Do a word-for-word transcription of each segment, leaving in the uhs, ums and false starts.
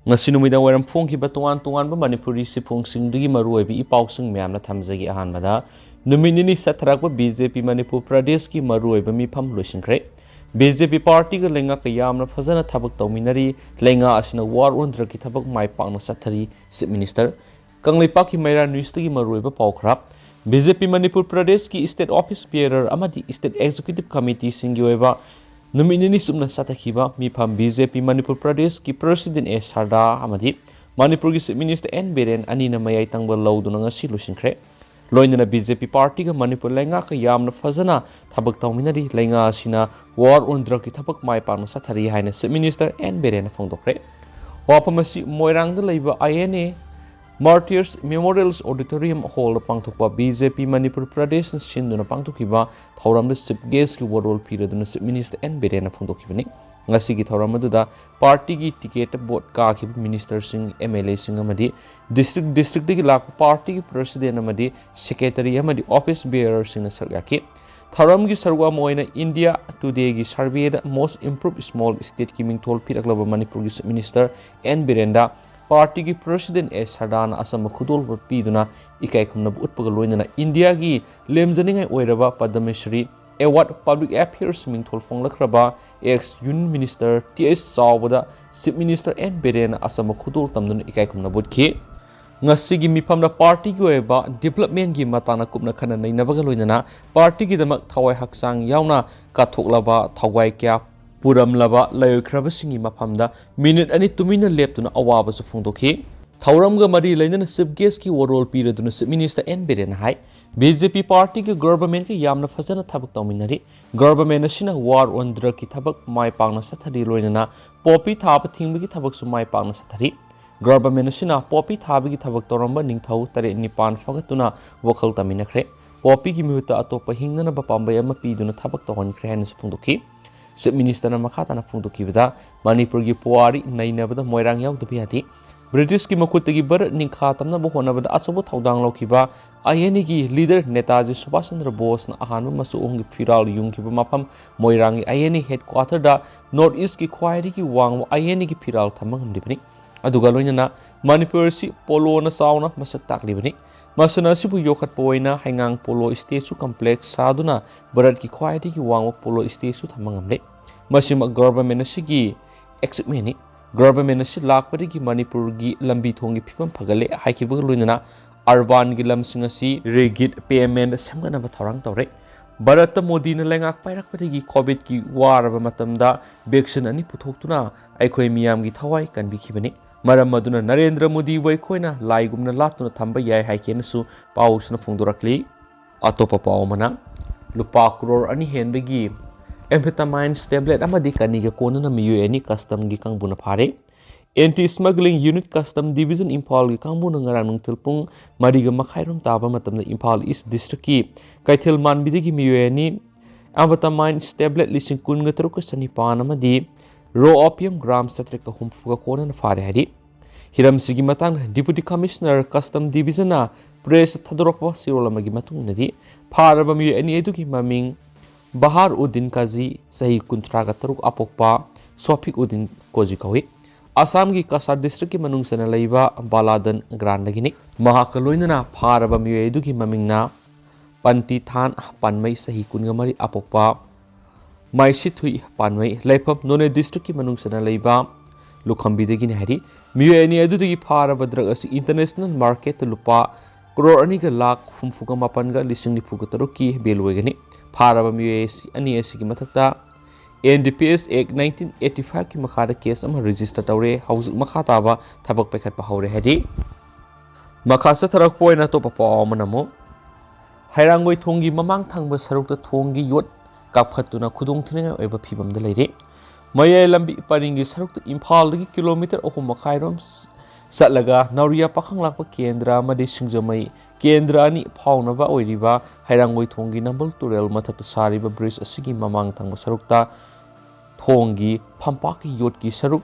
ꯉꯁꯤ ꯅꯨꯃꯤꯗꯥꯡ ꯋꯥꯏꯔꯝ ꯐꯣꯡꯈꯤꯕ ꯇꯣꯉꯥꯟ ꯇꯣꯉꯥꯟꯕ ꯃꯅꯤꯄꯨꯔꯤ ꯁꯤꯐꯣꯡꯁꯤꯡꯗꯒꯤ ꯃꯔꯨꯑꯣꯏꯕ ꯏ ꯄꯥꯎꯁꯤꯡ ꯃꯌꯥꯝꯅ ꯊꯝꯖꯒꯦ꯫ ꯑꯍꯥꯟꯕꯗ, ꯅꯨꯃꯤꯠ ꯅꯤꯅꯤ ꯆꯠꯊꯔꯛꯄ ꯕꯤ ꯖꯦ ꯄꯤ ꯃꯅꯤꯄꯨꯔ ꯄ꯭ꯔꯗꯦꯁꯀꯤ ꯃꯔꯨꯑꯣꯏꯕ ꯃꯤꯐꯝ ꯂꯣꯏꯁꯤꯟꯈ꯭ꯔꯦ꯫ ꯕꯤ ꯖꯦ ꯄꯤ ꯄꯥꯔꯇꯤꯒ ꯂꯩꯉꯥꯛꯀ ꯌꯥꯝꯅ ꯐꯖꯅ ꯊꯕꯛ ꯇꯧꯃꯤꯟꯅꯔꯤ꯫ ꯂꯩꯉꯥꯛ ꯑꯁꯤꯅ ꯋꯥꯔ ꯑꯣꯟ ꯗ꯭ꯔꯒꯀꯤ ꯊꯕꯛ ꯃꯥꯏ ꯄꯥꯛꯅ ꯆꯠꯊꯔꯤ꯫ Chief minister. ꯀꯪꯂꯩꯄꯥꯛꯀꯤ ꯃꯩꯔꯥ ꯅ꯭ꯌꯨꯁꯇꯒꯤ ꯃꯔꯨꯑꯣꯏꯕ ꯄꯥꯎ ꯈꯔ꯫ ꯕꯤ ꯖꯦ ꯄꯤ ꯃꯅꯤꯄꯨꯔ ꯄ꯭ꯔꯗꯦꯁꯀꯤ ꯁ꯭ꯇꯦꯠ ꯑꯣꯐꯤꯁ ꯕꯤꯌꯔꯔ ꯑꯃꯗꯤ ꯁ꯭ꯇꯦꯠ ꯑꯦꯛꯖꯤꯀ꯭ꯌꯨꯇꯤꯚ ꯀꯃꯤꯇꯤꯁꯤꯡꯒꯤ ꯑꯣꯏꯕ ꯅꯨꯃꯤꯠ ꯅꯤꯅꯤ ꯆꯨꯞꯅ ꯆꯠꯊꯈꯤꯕ ꯃꯤꯐꯝ ꯕꯤ ꯖꯦ ꯄꯤ ꯃꯅꯤꯄꯨꯔ ꯄ꯭ꯔꯗꯦꯁꯀꯤ ꯄ꯭ꯔꯁꯤꯗꯦꯟ ꯑꯦ ꯁꯔꯗꯥ ꯑꯃꯗꯤ ꯃꯅꯤꯄꯨꯔꯒꯤ ꯆꯤꯐ ꯃꯤꯅꯤꯁꯇꯔ ꯑꯦꯟ ꯕꯤꯔꯦꯟ ꯑꯅꯤꯅ ꯃꯌꯥꯏ ꯇꯪꯕ ꯂꯧꯗꯨꯅ ꯉꯁꯤ ꯂꯣꯏꯁꯤꯟꯈ꯭ꯔꯦ꯫ ꯂꯣꯏꯅꯅ ꯕꯤ ꯖꯦ ꯄꯤ ꯄꯥꯔꯇꯤꯒ ꯃꯅꯤꯄꯨꯔ ꯂꯩꯉꯥꯛꯀ ꯌꯥꯝꯅ ꯐꯖꯅ ꯊꯕꯛ ꯇꯧꯃꯤꯟꯅꯔꯤ꯫ ꯂꯩꯉꯥꯛ ꯑꯁꯤꯅ ꯋꯥꯔ ꯑꯣꯟ ꯗ꯭ꯔꯒꯀꯤ ꯊꯕꯛ ꯃꯥꯏ ꯄꯥꯛꯅ ꯆꯠꯊꯔꯤ ꯍꯥꯏꯅ ꯆꯤꯐ ꯃꯤꯅꯤꯁꯇꯔ ꯑꯦꯟ ꯕꯤꯔꯦꯟꯅ ꯐꯣꯡꯗꯣꯛꯈ꯭ꯔꯦ꯫ ꯋꯥꯐꯝ ꯑꯁꯤ ꯃꯣꯏꯔꯥꯡꯗ ꯂꯩꯕ ꯑꯥꯏ ꯑꯦꯟ ꯑꯦ ꯃꯥꯔꯇꯤꯌꯔꯁ ꯃꯦꯃꯣꯔꯤꯌꯦꯜ ꯑꯣꯗꯤꯇꯣꯔꯤꯌꯝ ꯍꯣꯜꯗ ꯄꯥꯡꯊꯣꯛꯄ ꯕꯤ ꯖꯦ ꯄꯤ ꯃꯅꯤꯄꯨꯔ ꯄ꯭ꯔꯗꯦꯁꯅ ꯁꯤꯟꯗꯨꯅ ꯄꯥꯡꯊꯣꯛꯈꯤꯕ ꯊꯧꯔꯝꯗ ꯆꯤꯐ ꯒꯦꯁꯀꯤ ꯋꯥꯔꯣꯜ ꯄꯤꯔꯗꯨꯅ ꯆꯤꯐ ꯃꯤꯅꯤꯁꯇꯔ ꯑꯦꯟ ꯕꯤꯔꯦꯟꯅ ꯐꯣꯡꯗꯣꯛꯈꯤꯕꯅꯤ꯫ ꯉꯁꯤꯒꯤ ꯊꯧꯔꯝ ꯑꯗꯨꯗ ꯄꯥꯔꯇꯤꯒꯤ ꯇꯤꯀꯦꯠꯇ ꯚꯣꯠ ꯀꯥꯈꯤꯕ ꯃꯤꯅꯤꯁꯇꯔꯁꯤꯡ, ꯑꯦꯝ ꯑꯦꯜ ꯑꯦꯁꯤꯡ ꯑꯃꯗꯤ ꯗꯤꯁꯇ꯭ꯔꯤꯛ ꯗꯤꯁꯇ꯭ꯔꯤꯛꯇꯒꯤ ꯂꯥꯛꯄ ꯄꯥꯔꯇꯤꯒꯤ ꯄ꯭ꯔꯁꯤꯗꯦꯟ ꯑꯃꯗꯤ ꯁꯦꯀ꯭ꯔꯦꯇꯔꯤ ꯑꯃꯗꯤ ꯑꯣꯐꯤꯁ ꯕꯤꯌꯔꯔꯁꯤꯡꯅ ꯁꯔꯨꯛ ꯌꯥꯈꯤ꯫ ꯊꯧꯔꯝꯒꯤ ꯁꯔꯨꯛ ꯑꯃ ꯑꯣꯏꯅ ꯏꯟꯗꯤꯌꯥ ꯇꯨꯗꯦꯒꯤ ꯁꯔꯚꯦꯗ ꯃꯣꯁ ꯏꯝꯄ꯭ꯔꯨꯚ ꯁ꯭ꯃꯣꯜ ꯁ꯭ꯇꯦꯠꯀꯤ ꯃꯤꯡꯊꯣꯜ ꯄꯤꯔꯛꯂꯕ ꯃꯅꯤꯄꯨꯔꯒꯤ ꯆꯤꯐ ꯃꯤꯅꯤꯁꯇꯔ ꯑꯦꯟ ꯕꯤꯔꯦꯟꯗ ꯄꯥꯔꯇꯤꯒꯤ ꯄ꯭ꯔꯁꯤꯗꯦꯟ ꯑꯦ ꯁꯔꯗꯥꯅ ꯑꯆꯝꯕ ꯈꯨꯗꯣꯜꯄꯣꯠ ꯄꯤꯗꯨꯅ ꯏꯀꯥꯏ ꯈꯨꯝꯅꯕ ꯎꯠꯄꯒ ꯂꯣꯏꯅꯅ ꯏꯟꯗꯤꯌꯥꯒꯤ ꯂꯦꯝꯖꯅꯤꯡꯉꯥꯏ ꯑꯣꯏꯔꯕ Padma Shri award public affairs ꯃꯤꯡꯊꯣꯜ ꯐꯣꯡꯂꯛꯈ꯭ꯔꯕ ex union minister T H ꯆꯥꯎꯕꯗ ꯆꯤꯐ ꯃꯤꯅꯤꯁꯇꯔ ꯑꯦꯟ ꯕꯤꯔꯦꯟꯅ ꯑꯆꯝꯕ ꯈꯨꯗꯣꯜ ꯇꯝꯗꯨꯅ ꯏꯀꯥꯏ ꯈꯨꯝꯅꯕ ꯎꯠꯈꯤ꯫ ꯉꯁꯤꯒꯤ ꯃꯤꯐꯝꯗ ꯄꯥꯔꯇꯤꯒꯤ ꯑꯣꯏꯕ ꯗꯤꯕ꯭ꯂꯞꯃꯦꯟꯒꯤ ꯃꯇꯥꯡꯗ ꯀꯨꯞꯅ ꯈꯟꯅ ꯅꯩꯅꯕꯒ ꯂꯣꯏꯅꯅ ꯄꯥꯔꯇꯤꯒꯤꯗꯃꯛ ꯊꯋꯥꯏ ꯍꯛꯆꯥꯡ ꯌꯥꯎꯅ ꯀꯠꯊꯣꯛꯂꯕ ꯊꯋꯥꯏ ꯀꯌꯥ ꯄꯨꯔꯝꯂꯕ ꯂꯥꯏꯑꯣꯏꯈ꯭ꯔꯕꯁꯤꯡꯒꯤ ꯃꯐꯝꯗ ꯃꯤꯅꯤꯠ ꯑꯅꯤ ꯇꯨꯃꯤꯟꯅ ꯂꯦꯞꯇꯨꯅ ꯑꯋꯥꯕꯁꯨ ꯐꯣꯡꯗꯣꯛꯈꯤ꯫ ꯊꯧꯔꯝꯒ ꯃꯔꯤ ꯂꯩꯅꯅ ꯆꯤꯐ ꯒꯦꯁꯀꯤ ꯋꯥꯔꯣꯜ ꯄꯤꯔꯗꯨꯅ ꯆꯤꯐ ꯃꯤꯅꯤꯁꯇꯔ ꯑꯦꯟ ꯕꯤꯔꯦꯟꯅ ꯍꯥꯏ, ꯕꯤ ꯖꯦ ꯄꯤ ꯄꯥꯔꯇꯤꯒ ꯒꯚꯔꯟꯃꯦꯟꯠꯀ ꯌꯥꯝꯅ ꯐꯖꯅ ꯊꯕꯛ ꯇꯧꯃꯤꯟꯅꯔꯤ꯫ ꯒꯚꯔꯟꯃꯦꯟꯠ ꯑꯁꯤꯅ ꯋꯥꯔ ꯑꯣꯟ ꯗ꯭ꯔꯒꯀꯤ ꯊꯕꯛ ꯃꯥꯏ ꯄꯥꯛꯅ ꯆꯠꯊꯔꯤ, ꯂꯣꯏꯅꯅ ꯄꯣꯄꯤ ꯊꯥꯕ ꯊꯤꯡꯕꯒꯤ ꯊꯕꯛꯁꯨ ꯃꯥꯏ ꯄꯥꯛꯅ ꯆꯠꯊꯔꯤ꯫ ꯒꯚꯔꯟꯃꯦꯟꯠ ꯑꯁꯤꯅ ꯄꯣꯄꯤ ꯊꯥꯕꯒꯤ ꯊꯕꯛ ꯇꯧꯔꯝꯕ ꯅꯤꯡꯊꯧ ꯇꯔꯦꯠ ꯅꯤꯄꯥꯟ ꯐꯒꯠꯇꯨꯅ ꯋꯥꯈꯜ ꯇꯝꯃꯤꯟꯅꯈ꯭ꯔꯦ꯫ ꯄꯣꯄꯤꯒꯤ ꯃꯍꯨꯠꯇ ꯑꯇꯣꯞꯄ ꯍꯤꯡꯅꯅꯕ ꯄꯥꯝꯕꯩ ꯑꯃ ꯄꯤꯗꯨꯅ ꯊꯕꯛ ꯇꯧꯍꯟꯈ꯭ꯔꯦ ꯍꯥꯏꯅꯁꯨ ꯐꯣꯡꯗꯣꯛꯈꯤ꯫ ꯆꯤꯐ ꯃꯤꯅꯤꯁꯇꯔꯅ ꯃꯈꯥ ꯇꯥꯅ ꯐꯣꯡꯗꯣꯛꯈꯤꯕꯗ, ꯃꯅꯤꯄꯨꯔꯒꯤ ꯄꯨꯋꯥꯔꯤ ꯅꯩꯅꯕꯗ ꯃꯣꯏꯔꯥꯡ ꯌꯥꯎꯗꯕ ꯌꯥꯗꯦ꯫ ꯕ꯭ꯔꯤꯇꯤꯁꯀꯤ ꯃꯈꯨꯠꯇꯒꯤ ꯚꯥꯔꯠ ꯅꯤꯡꯈꯥ ꯇꯝꯅꯕ ꯍꯣꯠꯅꯕꯗ ꯑꯆꯧꯕ ꯊꯧꯗꯥꯡ ꯂꯧꯈꯤꯕ ꯑꯥꯏ ꯑꯦꯟ ꯑꯦꯒꯤ ꯂꯤꯗꯔ ꯅꯦꯇꯥꯖꯤ ꯁꯨꯚꯥꯁ ꯆꯟꯗ꯭ꯔ ꯕꯣꯁꯅ ꯑꯍꯥꯟꯕ ꯃꯆꯨ ꯑꯍꯨꯝꯒꯤ ꯐꯤꯔꯥꯜ ꯌꯨꯡꯈꯤꯕ ꯃꯐꯝ ꯃꯣꯏꯔꯥꯡꯒꯤ ꯑꯥꯏ ꯑꯦꯟ ꯑꯦ ꯍꯦꯗꯀ꯭ꯋꯥꯇꯔꯗ ꯅꯣꯔꯠ ꯏꯁꯀꯤ ꯈ꯭ꯋꯥꯏꯗꯒꯤ ꯋꯥꯡꯕ ꯑꯥꯏ ꯑꯦꯟ ꯑꯦꯒꯤ ꯐꯤꯔꯥꯜ ꯊꯝꯕ ꯉꯝꯂꯤꯕꯅꯤ꯫ ꯑꯗꯨꯒ ꯂꯣꯏꯅꯅ ꯃꯅꯤꯄꯨꯔ ꯑꯁꯤ ꯄꯣꯂꯣꯅ ꯆꯥꯎꯅ ꯃꯁꯛ ꯇꯥꯛꯂꯤꯕꯅꯤ꯫ ꯃꯁꯥꯟꯅ ꯑꯁꯤꯕꯨ ꯌꯣꯛꯈꯠꯄ ꯑꯣꯏꯅ ꯍꯩꯉꯥꯡ ꯄꯣꯂꯣ ꯁ꯭ꯇꯦꯆꯨ ꯀꯝꯄ꯭ꯂꯦꯛꯁ ꯁꯥꯗꯨꯅ ꯚꯥꯔꯠꯀꯤ ꯈ꯭ꯋꯥꯏꯗꯒꯤ ꯋꯥꯡꯕ ꯄꯣꯂꯣ ꯁ꯭ꯇꯦꯆꯨ ꯊꯝꯕ ꯉꯝꯂꯦ꯫ ꯃꯁꯤꯃꯛ ꯒꯣꯚꯔꯟꯃꯦꯟ ꯑꯁꯤꯒꯤ ꯑꯦꯆꯤꯞꯃꯦꯟꯅꯤ꯫ ꯒꯣꯚꯔꯟꯃꯦꯟ ꯑꯁꯤ ꯂꯥꯛꯄꯗꯒꯤ ꯃꯅꯤꯄꯨꯔꯒꯤ ꯂꯝꯕꯤ ꯊꯣꯡꯒꯤ ꯐꯤꯕꯝ ꯐꯒꯠꯂꯦ ꯍꯥꯏꯈꯤꯕꯒ ꯂꯣꯏꯅꯅ ꯑꯔꯕꯥꯟꯒꯤ ꯂꯝꯁꯤꯡ ꯑꯁꯤ ꯔꯦꯒꯤꯠ ꯄꯦꯃꯦꯟ ꯁꯦꯝꯒꯠꯅꯕ ꯊꯧꯔꯥꯡ ꯇꯧꯔꯦ꯫ ꯚꯥꯔꯠꯇ ꯃꯣꯗꯤꯅ ꯂꯩꯉꯥꯛ ꯄꯥꯏꯔꯛꯄꯗꯒꯤ ꯀꯣꯚꯤꯗꯀꯤ ꯋꯥꯔꯕ ꯃꯇꯝꯗ ꯚꯦꯛꯁꯤꯟ ꯑꯅꯤ ꯄꯨꯊꯣꯛꯇꯨꯅ ꯑꯩꯈꯣꯏ ꯃꯤꯌꯥꯝꯒꯤ ꯊꯋꯥꯏ ꯀꯟꯕꯤꯈꯤꯕꯅꯤ꯫ ꯃꯔꯝ ꯑꯗꯨꯅ ꯅꯔꯦꯟꯗ꯭ꯔ ꯃꯣꯗꯤꯕꯨ ꯑꯩꯈꯣꯏꯅ ꯂꯥꯏꯒꯨꯝꯅ ꯂꯥꯠꯇꯨꯅ ꯊꯝꯕ ꯌꯥꯏ ꯍꯥꯏꯈꯤꯅꯁꯨ ꯄꯥꯎꯁꯤꯅ ꯐꯣꯡꯗꯣꯔꯛꯂꯤ꯫ ꯑꯇꯣꯞꯄ ꯄꯥꯎ ꯑꯃꯅ, ꯂꯨꯄꯥ ꯀ꯭ꯔꯣꯔ ꯑꯅꯤ ꯍꯦꯟꯕꯒꯤ amphetamines tablet ꯑꯃꯗꯤ ꯀꯅꯤꯒ ꯀꯣꯟꯅꯅ ꯃꯤꯑꯣꯏ ꯑꯅꯤ ꯀꯁꯇꯝꯒꯤ ꯀꯥꯡꯕꯨꯅ ꯐꯥꯔꯦ꯫ ꯑꯦꯟꯇꯤ ꯁ꯭ꯃꯒ꯭ꯂꯤꯡ ꯌꯨꯅꯤꯠ ꯀꯁꯇꯝ ꯗꯤꯕꯤꯖꯟ ꯏꯝꯐꯥꯜꯒꯤ ꯀꯥꯡꯕꯨꯅ ꯉꯔꯥꯡ ꯅꯨꯡꯊꯤꯜ ꯄꯨꯡ ꯃꯔꯤꯒ ꯃꯈꯥꯏꯔꯣꯝ ꯇꯥꯕ ꯃꯇꯝꯗ ꯏꯝꯐꯥꯜ ꯏꯁ ꯗꯤꯁꯇ꯭ꯔꯤꯛꯀꯤ ꯀꯩꯊꯦꯜ ꯃꯥꯟꯕꯤꯗꯒꯤ ꯃꯤꯑꯣꯏ ꯑꯅꯤ, amphetamines tablet ꯂꯤꯁꯤꯡ ꯀꯨꯟꯒ ꯇꯔꯨꯛꯀ ꯆꯅꯤꯄꯥꯟ ꯑꯃꯗꯤ raw opium gram ꯆꯥꯇ꯭ꯔꯦꯠꯀ ꯍꯨꯝꯐꯨꯒ ꯀꯣꯟꯅꯅ ꯐꯥꯔꯦ ꯍꯥꯏꯔꯤ꯫ ꯍꯤꯔꯝꯁꯤꯒꯤ ꯃꯇꯥꯡꯗ Deputy Commissioner Custom Division ꯅ press ꯊꯥꯗꯣꯔꯛꯄ ꯆꯦꯔꯣꯜ ꯑꯃꯒꯤ ꯃꯇꯨꯡ ꯏꯟꯅꯗꯤ, ꯐꯥꯔꯕ ꯃꯤꯑꯣꯏ ꯑꯅꯤ ꯑꯗꯨꯒꯤ ꯃꯃꯤꯡ ꯕꯍꯥꯔ ꯎꯗꯤꯟ ꯀꯥꯖꯤ, ꯆꯍꯤ ꯀꯨꯟꯊ꯭ꯔꯥꯒ ꯇꯔꯨꯛ ꯑꯄꯣꯛꯄ ꯁꯣꯐꯤꯛ ꯎꯗꯤꯟ ꯀꯣꯖꯤ ꯀꯧꯏ꯫ ꯑꯁꯥꯝꯒꯤ ꯀꯁꯥꯔ ꯗꯤꯁꯇ꯭ꯔꯤꯛꯀꯤ ꯃꯅꯨꯡ ꯆꯟꯅ ꯂꯩꯕ ꯕꯥꯂꯥꯗꯟ ꯒ꯭ꯔꯥꯟꯗꯒꯤꯅꯤ꯫ ꯃꯍꯥꯛꯀ ꯂꯣꯏꯅꯅ ꯐꯥꯔꯕ ꯃꯤꯑꯣꯏ ꯑꯗꯨꯒꯤ ꯃꯃꯤꯡꯅ ꯄꯟꯇꯤ ꯊꯥꯟ ꯄꯥꯟꯃꯩ, ꯆꯍꯤ ꯀꯨꯟꯒ ꯃꯔꯤ ꯑꯄꯣꯛꯄ ꯃꯥꯏꯁꯤꯊꯨꯏ ꯄꯥꯟꯃꯩ, ꯂꯩꯐꯝ ꯅꯣꯅꯦ ꯗꯤꯁꯇ꯭ꯔꯤꯛꯀꯤ ꯃꯅꯨꯡ ꯆꯟꯅ ꯂꯩꯕ ꯂꯨꯈꯝꯕꯤꯗꯒꯤꯅꯤ ꯍꯥꯏꯔꯤ꯫ ꯃꯤꯑꯣꯏ ꯑꯅꯤ ꯑꯗꯨꯗꯒꯤ ꯐꯥꯔꯕ ꯗ꯭ꯔꯒ ꯑꯁꯤ ꯏꯟꯇꯔꯅꯦꯁꯅꯦꯜ ꯃꯥꯔꯀꯦꯠꯇ ꯂꯨꯄꯥ ꯀ꯭ꯔꯣꯔ ꯑꯅꯤꯒ ꯂꯥꯈ ꯍꯨꯝꯐꯨꯒ ꯃꯥꯄꯟꯒ ꯂꯤꯁꯤꯡ ꯅꯤꯐꯨꯒ ꯇꯔꯨꯛꯀꯤ ꯚꯦꯂꯨ ꯑꯣꯏꯒꯅꯤ꯫ ꯐꯥꯔꯕ ꯃꯤꯑꯣꯏ ꯑꯁꯤ, ꯑꯅꯤ ꯑꯁꯤꯒꯤ ꯃꯊꯛꯇ ꯑꯦꯟ ꯗꯤ ꯄꯤ ꯑꯦꯁ ꯑꯦꯛ ꯅꯥꯏꯟꯇꯤꯟ ꯑꯩꯠꯇꯤ ꯐꯥꯏꯚꯀꯤ ꯃꯈꯥꯗ ꯀꯦꯁ ꯑꯃ ꯔꯦꯖꯤꯁꯇꯔ ꯇꯧꯔꯦ꯫ ꯍꯧꯖꯤꯛ ꯃꯈꯥ ꯇꯥꯕ ꯊꯕꯛ ꯄꯥꯏꯈꯠꯄ ꯍꯧꯔꯦ ꯍꯥꯏꯔꯤ꯫ ꯃꯈꯥ ꯆꯠꯊꯔꯛꯄ ꯑꯣꯏꯅ ꯑꯇꯣꯞꯄ ꯄꯥꯎ ꯑꯃꯅ ꯑꯃꯨꯛ, ꯍꯩꯔꯥꯡꯒꯣꯏ ꯊꯣꯡꯒꯤ ꯃꯃꯥꯡ ꯊꯪꯕ ꯁꯔꯨꯛꯇ ꯊꯣꯡꯒꯤ ꯌꯣꯠ ꯀꯥꯞꯈꯠꯇꯨꯅ ꯈꯨꯗꯣꯡꯊꯤꯅꯤꯡꯉꯥꯏ ꯑꯣꯏꯕ ꯐꯤꯕꯝꯗ ꯂꯩꯔꯦ꯫ ꯃꯌꯥꯏ ꯂꯝꯕꯤ ꯄꯔꯤꯡꯒꯤ ꯁꯔꯨꯛꯇ ꯏꯝꯐꯥꯜꯗꯒꯤ ꯀꯤꯂꯣꯃꯤꯇꯔ ꯑꯍꯨꯝ ꯃꯈꯥꯏꯔꯣꯝ ꯆꯠꯂꯒ ꯅꯥꯎꯔꯤꯌꯥ ꯄꯥꯈꯪ ꯂꯥꯛꯄ ꯀꯦꯟꯗ꯭ꯔ ꯑꯃꯗꯤ ꯁꯤꯡꯖꯃꯩ ꯀꯦꯟꯗ꯭ꯔ ꯑꯅꯤ ꯐꯥꯎꯅꯕ ꯑꯣꯏꯔꯤꯕ ꯍꯩꯔꯥꯡꯒꯣꯏ ꯊꯣꯡꯒꯤ ꯅꯝꯕꯜ ꯇꯨꯔꯦꯜ ꯃꯊꯛꯇ ꯁꯥꯔꯤꯕ ꯕ꯭ꯔꯤꯖ ꯑꯁꯤꯒꯤ ꯃꯃꯥꯡ ꯊꯪꯕ ꯁꯔꯨꯛꯇ ꯊꯣꯡꯒꯤ ꯐꯝꯄꯥꯛꯀꯤ ꯌꯣꯠꯀꯤ ꯁꯔꯨꯛ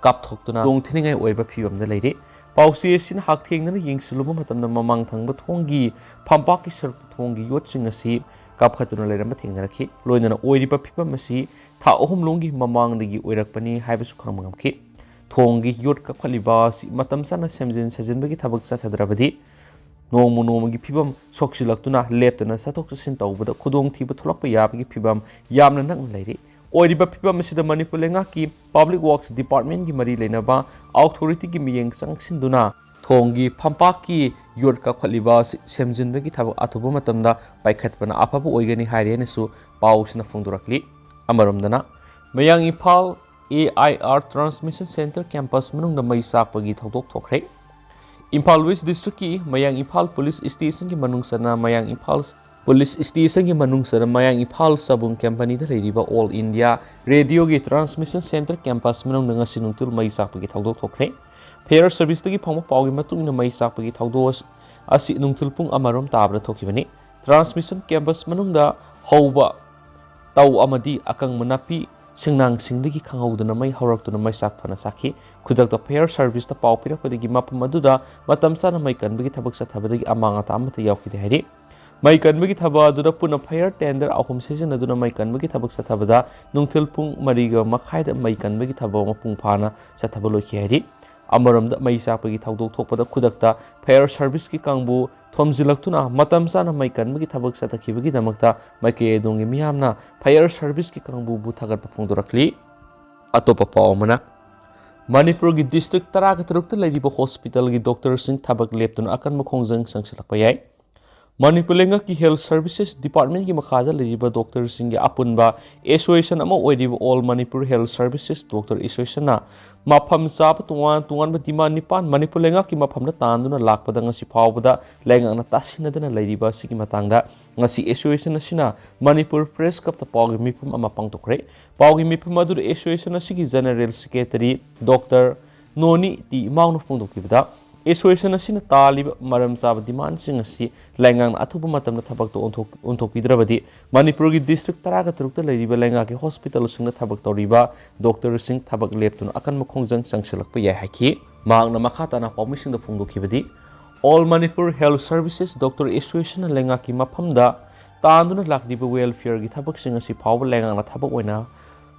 ꯀꯥꯞꯊꯣꯛꯇꯨꯅ ꯈꯨꯗꯣꯡꯊꯤꯅꯤꯡꯉꯥꯏ ꯑꯣꯏꯕ ꯐꯤꯕꯝꯗ ꯂꯩꯔꯦ꯫ ꯄꯥꯎꯆꯦ ꯑꯁꯤꯅ ꯍꯛꯊꯦꯡꯅꯅ ꯌꯦꯡꯁꯤꯜꯂꯨꯕ ꯃꯇꯝꯗ ꯃꯃꯥꯡ ꯊꯪꯕ ꯊꯣꯡꯒꯤ ꯐꯝꯄꯥꯛꯀꯤ ꯁꯔꯨꯛꯇ ꯊꯣꯡꯒꯤ ꯌꯣꯠꯁꯤꯡ ꯑꯁꯤ ꯀꯥꯞꯈꯠꯇꯨꯅ ꯂꯩꯔꯝꯕ ꯊꯦꯡꯅꯔꯛꯈꯤ꯫ ꯂꯣꯏꯅꯅ ꯑꯣꯏꯔꯤꯕ ꯐꯤꯕꯝ ꯑꯁꯤ ꯊꯥ ꯑꯍꯨꯝ ꯂꯣꯝꯒꯤ ꯃꯃꯥꯡꯗꯒꯤ ꯑꯣꯏꯔꯛꯄꯅꯤ ꯍꯥꯏꯕꯁꯨ ꯈꯪꯕ ꯉꯝꯈꯤ꯫ ꯊꯣꯡꯒꯤ ꯌꯣꯠ ꯀꯛꯈꯠꯂꯤꯕ ꯑꯁꯤ ꯃꯇꯝ ꯆꯥꯅ ꯁꯦꯝꯖꯤꯟ ꯁꯥꯖꯤꯟꯕꯒꯤ ꯊꯕꯛ ꯆꯠꯊꯗ꯭ꯔꯕꯗꯤ ꯅꯣꯡꯃ ꯅꯣꯡꯃꯒꯤ ꯐꯤꯕꯝ ꯁꯣꯛꯆꯤꯜꯂꯛꯇꯨꯅ ꯂꯦꯞꯇꯅ ꯆꯠꯊꯣꯛ ꯆꯠꯁꯤꯟ ꯇꯧꯕꯗ ꯈꯨꯗꯣꯡꯊꯤꯕ ꯊꯣꯛꯂꯛꯄ ꯌꯥꯕꯒꯤ ꯐꯤꯕꯝ ꯌꯥꯝꯅ ꯅꯛꯅ ꯂꯩꯔꯤ꯫ ꯑꯣꯏꯔꯤꯕ ꯐꯤꯕꯝ ꯑꯁꯤꯗ ꯃꯅꯤꯄꯨꯔ ꯂꯩꯉꯥꯛꯀꯤ Public Works Departmentꯀꯤ ꯃꯔꯤ ꯂꯩꯅꯕ authorityꯒꯤ ꯃꯤꯠꯌꯦꯡ ꯆꯪꯁꯤꯟꯗꯨꯅ ꯊꯣꯡꯒꯤ ꯐꯝꯄꯥꯛꯀꯤ ꯌꯣꯠ ꯀꯛꯈꯠꯂꯤꯕ ꯑꯁꯤ ꯁꯦꯝꯖꯤꯟꯕꯒꯤ ꯊꯕꯛ ꯑꯊꯨꯕ ꯃꯇꯝꯗ ꯄꯥꯏꯈꯠꯄꯅ ꯑꯐꯕ ꯑꯣꯏꯒꯅꯤ ꯍꯥꯏꯔꯦ ꯍꯥꯏꯅꯁꯨ ꯄꯥꯎꯁꯤꯅ ꯐꯣꯡꯗꯣꯔꯛꯂꯤ꯫ ꯑꯃꯔꯣꯝꯗꯅ ꯃꯌꯥꯡ Imphal A I R Transmission Center Campus ꯃꯅꯨꯡꯗ ꯃꯩ ꯆꯥꯛꯄꯒꯤ ꯊꯧꯗꯣꯛ ꯊꯣꯛꯈ꯭ꯔꯦ꯫ ꯏꯝꯐꯥꯜ West Districtꯀꯤ ꯃꯌꯥꯡ ꯏꯝꯐꯥꯜ Police Stationꯒꯤ ꯃꯅꯨꯡ ꯆꯟꯅ ꯃꯌꯥꯡ ꯏꯝꯐꯥꯜ Police Stationꯒꯤ ꯃꯅꯨꯡ ꯆꯟꯅ ꯃꯌꯥꯡ ꯏꯝꯐꯥꯜ ꯆꯕꯨꯡ ꯀꯦꯝꯄꯅꯤꯗ ꯂꯩꯔꯤꯕ All India Radioꯒꯤ Transmission Center Campus ꯃꯅꯨꯡꯗ ꯉꯁꯤ ꯅꯨꯡꯊꯤꯜ ꯃꯩ ꯆꯥꯛꯄꯒꯤ ꯊꯧꯗꯣꯛ ꯊꯣꯛꯈ꯭ꯔꯦ꯫ Fire Serviceꯇꯒꯤ ꯐꯪꯕ ꯄꯥꯎꯒꯤ ꯃꯇꯨꯡ ꯏꯟꯅ ꯃꯩ ꯆꯥꯛꯄꯒꯤ ꯊꯧꯗꯣꯛ ꯑꯁ-, ꯑꯁꯤ ꯅꯨꯡꯊꯤꯜ ꯄꯨꯡ ꯑꯃ ꯔꯣꯝ ꯇꯥꯕꯗ ꯊꯣꯛꯈꯤꯕꯅꯤ꯫ Transmission Campus ꯃꯅꯨꯡꯗ ꯍꯧꯕ ꯇꯧ ꯑꯃꯗꯤ ꯑꯀꯪꯕ ꯅꯥꯄꯤ ꯁꯤꯡꯅꯥꯡꯁꯤꯡꯗꯒꯤ ꯈꯪꯍꯧꯗꯅ ꯃꯩ ꯍꯧꯔꯛꯇꯨꯅ ꯃꯩ ꯆꯥꯛ ꯐꯅ ꯆꯥꯛꯈꯤ꯫ ꯈꯨꯗꯛꯇ Fire Serviceꯇ ꯄꯥꯎ ꯄꯤꯔꯛꯄꯗꯒꯤ ꯃꯐꯝ ꯑꯗꯨꯗ ꯃꯇꯝ ꯆꯥꯅ ꯃꯩ ꯀꯟꯕꯒꯤ ꯊꯕꯛ ꯆꯠꯊꯕꯗꯒꯤ ꯑꯃꯥꯡ ꯑꯇꯥ ꯑꯃꯠꯇ ꯌꯥꯎꯈꯤꯗꯦ ꯍꯥꯏꯔꯤ꯫ ꯃꯩ ꯀꯟꯕꯒꯤ ꯊꯕꯛ ꯑꯗꯨꯗ ꯄꯨꯟꯅ fire tender ꯑꯍꯨꯝ ꯁꯤꯖꯤꯟꯅꯗꯨꯅ ꯃꯩ ꯀꯟꯕꯒꯤ ꯊꯕꯛ ꯆꯠꯊꯕꯗ ꯅꯨꯡꯊꯤꯜ ꯄꯨꯡ ꯃꯔꯤꯒ ꯃꯈꯥꯏꯗ ꯃꯩ ꯀꯟꯕꯒꯤ ꯊꯕꯛ ꯃꯄꯨꯡ ꯐꯥꯅ ꯆꯠꯊꯕ ꯂꯣꯏꯈꯤ ꯍꯥꯏꯔꯤ꯫ ꯑꯃꯔꯣꯝꯗ ꯃꯩ ꯆꯥꯛꯄꯒꯤ ꯊꯧꯗꯣꯛ ꯊꯣꯛꯄꯗ ꯈꯨꯗꯛꯇ Fire Serviceꯀꯤ ꯀꯥꯡꯕꯨ ꯊꯣꯝꯖꯤꯜꯂꯛꯇꯨꯅ ꯃꯇꯝ ꯆꯥꯅ ꯃꯩ ꯀꯟꯕꯒꯤ ꯊꯕꯛ ꯆꯠꯊꯈꯤꯕꯒꯤꯗꯃꯛꯇ ꯃꯥꯏꯀꯩ ꯑꯗꯣꯝꯒꯤ ꯃꯤꯌꯥꯝꯅ Fire Serviceꯀꯤ ꯀꯥꯡꯕꯨꯕꯨ ꯊꯥꯒꯠꯄ ꯐꯣꯡꯗꯣꯔꯛꯂꯤ꯫ ꯑꯇꯣꯞꯄ ꯄꯥꯎ ꯑꯃꯅ, ꯃꯅꯤꯄꯨꯔꯒꯤ district ꯇꯔꯥꯒ ꯇꯔꯨꯛꯇ ꯂꯩꯔꯤꯕ hospitalꯒꯤ doctorꯁꯤꯡ ꯊꯕꯛ ꯂꯦꯞꯇꯨꯅ ꯑꯀꯟꯕ ꯈꯣꯡꯖꯪ ꯆꯪꯁꯤꯜꯂꯛꯄ ꯌꯥꯏ꯫ ꯃꯅꯤꯄꯨꯔ ꯂꯩꯉꯥꯛꯀꯤ Health Services Departmentꯀꯤ ꯃꯈꯥꯗ ꯂꯩꯔꯤꯕ doctorꯁꯤꯡꯒꯤ ꯑꯄꯨꯟꯕ association ꯑꯃ ꯑꯣꯏꯔꯤꯕ All Manipur Health Services Doctor Associationꯅ ꯃꯐꯝ ꯆꯥꯕ ꯇꯣꯉꯥꯟ ꯇꯣꯉꯥꯟꯕ demand ꯅꯤꯄꯥꯟ ꯃꯅꯤꯄꯨꯔ ꯂꯩꯉꯥꯛꯀꯤ ꯃꯐꯝꯗ ꯇꯥꯟꯗꯨꯅ ꯂꯥꯛꯄꯗ ꯉꯁꯤ ꯐꯥꯎꯕꯗ ꯂꯩꯉꯥꯛꯅ ꯇꯥꯁꯤꯟꯅꯗꯅ ꯂꯩꯔꯤꯕ ꯑꯁꯤꯒꯤ ꯃꯇꯥꯡꯗ ꯉꯁꯤ association ꯑꯁꯤꯅ Manipur Press Clubꯇ ꯄꯥꯎꯒꯤ ꯃꯤꯐꯝ ꯑꯃ ꯄꯥꯡꯊꯣꯛꯈ꯭ꯔꯦ꯫ ꯄꯥꯎꯒꯤ ꯃꯤꯐꯝ ꯑꯗꯨꯗ association ꯑꯁꯤꯒꯤ General Secretary Doctor Noni T ꯏꯃꯥꯎꯅ ꯐꯣꯡꯗꯣꯛꯈꯤꯕꯗ, association ꯑꯁꯤꯅ ꯇꯥꯜꯂꯤꯕ ꯃꯔꯝ ꯆꯥꯕ demandꯁꯤꯡ ꯑꯁꯤ ꯂꯩꯉꯥꯛꯅ ꯑꯊꯨꯕ ꯃꯇꯝꯗ ꯊꯕꯛꯇ ꯑꯣꯟꯊꯣꯛ-, ꯑꯣꯟꯊꯣꯛꯄꯤꯗ꯭ꯔꯕꯗꯤ ꯃꯅꯤꯄꯨꯔꯒꯤ district ꯇꯔꯥꯒ ꯇꯔꯨꯛꯇ ꯂꯩꯔꯤꯕ ꯂꯩꯉꯥꯛꯀꯤ hospitalꯁꯤꯡꯗ ꯊꯕꯛ ꯇꯧꯔꯤꯕ doctorꯁꯤꯡ ꯊꯕꯛ ꯂꯦꯞꯇꯨꯅ ꯑꯀꯟꯕ ꯈꯣꯡꯖꯪ ꯆꯪꯁꯤꯜꯂꯛꯄ ꯌꯥꯏ ꯍꯥꯏꯈꯤ꯫ ꯃꯍꯥꯛꯅ ꯃꯈꯥ ꯇꯥꯅ ꯄꯥꯎꯃꯤꯁꯤꯡꯗ ꯐꯣꯡꯗꯣꯛꯈꯤꯕꯗꯤ, All Manipur Health Services Doctor Associationꯅ ꯂꯩꯉꯥꯛꯀꯤ ꯃꯐꯝꯗ ꯇꯥꯟꯗꯨꯅ ꯂꯥꯛꯂꯤꯕ welfareꯒꯤ ꯊꯕꯛꯁꯤꯡ ꯑꯁꯤ ꯐꯥꯎꯕ ꯂꯩꯉꯥꯛꯅ ꯊꯕꯛ ꯑꯣꯏꯅ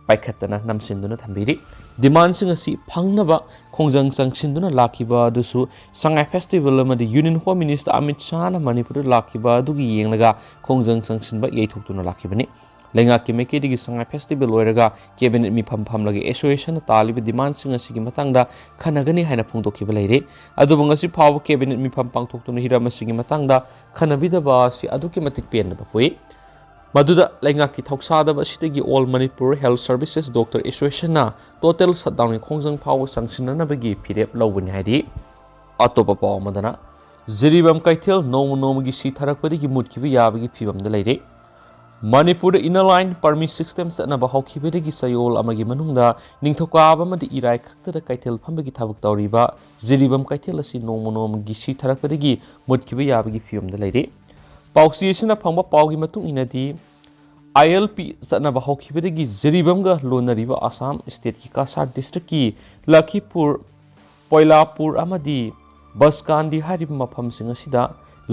ꯄꯥꯏꯈꯠꯇꯅ ꯅꯝꯁꯤꯟꯗꯨꯅ ꯊꯝꯕꯤꯔꯤ꯫ ꯗꯤꯃꯥꯟꯁꯤꯡ ꯑꯁꯤ ꯐꯪꯅꯕ ꯈꯣꯡꯖꯪ ꯆꯪꯁꯤꯟꯗꯨꯅ ꯂꯥꯛꯈꯤꯕ ꯑꯗꯨꯁꯨ ꯁꯉꯥꯏ ꯐꯦꯁꯇꯤꯚꯦꯜ ꯑꯃꯗꯤ ꯌꯨꯅꯤꯌꯟ ꯍꯣꯝ ꯃꯤꯅꯤꯁꯇꯔ ꯑꯃꯤꯠ ꯁꯥꯍꯅ ꯃꯅꯤꯄꯨꯔꯗ ꯂꯥꯛꯈꯤꯕ ꯑꯗꯨꯒꯤ ꯌꯦꯡꯂꯒ ꯈꯣꯡꯖꯪ ꯆꯪꯁꯤꯟꯕ ꯌꯩꯊꯣꯛꯇꯨꯅ ꯂꯥꯛꯈꯤꯕꯅꯤ꯫ ꯂꯩꯉꯥꯛꯀꯤ ꯃꯥꯏꯀꯩꯗꯒꯤ ꯁꯉꯥꯏ ꯐꯦꯁꯇꯤꯚꯦꯜ ꯂꯣꯏꯔꯒ ꯀꯦꯕꯤꯅꯦꯠ ꯃꯤꯐꯝ ꯐꯝꯂꯒ ꯑꯦꯁꯣꯁꯤꯌꯦꯁꯟꯅ ꯇꯥꯜꯂꯤꯕ ꯗꯤꯃꯥꯟꯁꯤꯡ ꯑꯁꯤꯒꯤ ꯃꯇꯥꯡꯗ ꯈꯟꯅꯒꯅꯤ ꯍꯥꯏꯅ ꯐꯣꯡꯗꯣꯛꯈꯤꯕ ꯂꯩꯔꯦ꯫ ꯑꯗꯨꯕꯨ ꯉꯁꯤ ꯐꯥꯎꯕ ꯀꯦꯕꯤꯅꯦꯠ ꯃꯤꯐꯝ ꯄꯥꯡꯊꯣꯛꯇꯨꯅ ꯍꯤꯔꯝ ꯑꯁꯤꯒꯤ ꯃꯇꯥꯡꯗ ꯈꯟꯅꯕꯤꯗꯕ ꯑꯁꯤ ꯑꯗꯨꯛꯀꯤ ꯃꯇꯤꯛ ꯄꯦꯟꯗꯕ ꯄꯣꯛꯏ꯫ ꯃꯗꯨꯗ ꯂꯩꯉꯥꯛꯀꯤ ꯊꯧꯁꯥꯗꯕ ꯑꯁꯤꯗꯒꯤ all Manipur health services doctor ꯑꯦꯁꯣꯁꯤꯌꯦꯁꯟꯅ ꯇꯣꯇꯦꯜ ꯁꯠꯗꯥꯎꯟꯒꯤ ꯈꯣꯡꯖꯪ ꯐꯥꯎꯕ ꯆꯪꯁꯤꯟꯅꯅꯕꯒꯤ ꯐꯤꯔꯦꯞ ꯂꯧꯒꯅꯤ ꯍꯥꯏꯔꯤ꯫ ꯑꯇꯣꯞꯄ ꯄꯥꯎ ꯑꯃꯗꯅ, ꯖꯤꯔꯤꯕꯥꯝ ꯀꯩꯊꯦꯜ ꯅꯣꯡꯃ ꯅꯣꯡꯃꯒꯤ ꯁꯤꯊꯔꯛꯄꯗꯒꯤ ꯃꯨꯠꯈꯤꯕ ꯌꯥꯕꯒꯤ ꯐꯤꯕꯝꯗ ꯂꯩꯔꯦ꯫ ꯃꯅꯤꯄꯨꯔꯗ ꯏꯟꯅꯔ ꯂꯥꯏꯟ ꯄꯔꯃꯤꯠ ꯁꯤꯁꯇꯦꯝ ꯆꯠꯅꯕ ꯍꯧꯈꯤꯕꯗꯒꯤ ꯆꯌꯣꯜ ꯑꯃꯒꯤ ꯃꯅꯨꯡꯗ ꯅꯤꯡꯊꯧꯀꯥꯕ ꯑꯃꯗꯤ ꯏꯔꯥꯏ ꯈꯛꯇꯗ ꯀꯩꯊꯦꯜ ꯐꯝꯕꯒꯤ ꯊꯕꯛ ꯇꯧꯔꯤꯕ ꯖꯤꯔꯤꯕꯥꯝ ꯀꯩꯊꯦꯜ ꯑꯁꯤ ꯅꯣꯡꯃ ꯅꯣꯡꯃꯒꯤ ꯁꯤꯊꯔꯛꯄꯗꯒꯤ ꯃꯨꯠꯈꯤꯕ ꯌꯥꯕꯒꯤ ꯐꯤꯕꯝꯗ ꯂꯩꯔꯦ꯫ ꯄꯥꯎꯆꯦ ꯑꯁꯤꯅ ꯐꯪꯕ ꯄꯥꯎꯒꯤ ꯃꯇꯨꯡ ꯏꯟꯅꯗꯤ, ꯑꯥꯏ ꯑꯦꯜ ꯄꯤ ꯆꯠꯅꯕ ꯍꯧꯈꯤꯕꯗꯒꯤ ꯖꯤꯔꯤꯕꯥꯝꯒ ꯂꯣꯟꯅꯔꯤꯕ ꯑꯁꯥꯝ ꯁ꯭ꯇꯦꯠꯀꯤ ꯀꯁꯥꯔ ꯗꯤꯁꯇ꯭ꯔꯤꯛꯀꯤ ꯂꯈꯤꯄꯨꯔ, ꯄꯣꯏꯂꯥꯄꯨꯔ ꯑꯃꯗꯤ ꯕꯁꯀꯥꯟꯗꯤ ꯍꯥꯏꯔꯤꯕ ꯃꯐꯝꯁꯤꯡ ꯑꯁꯤꯗ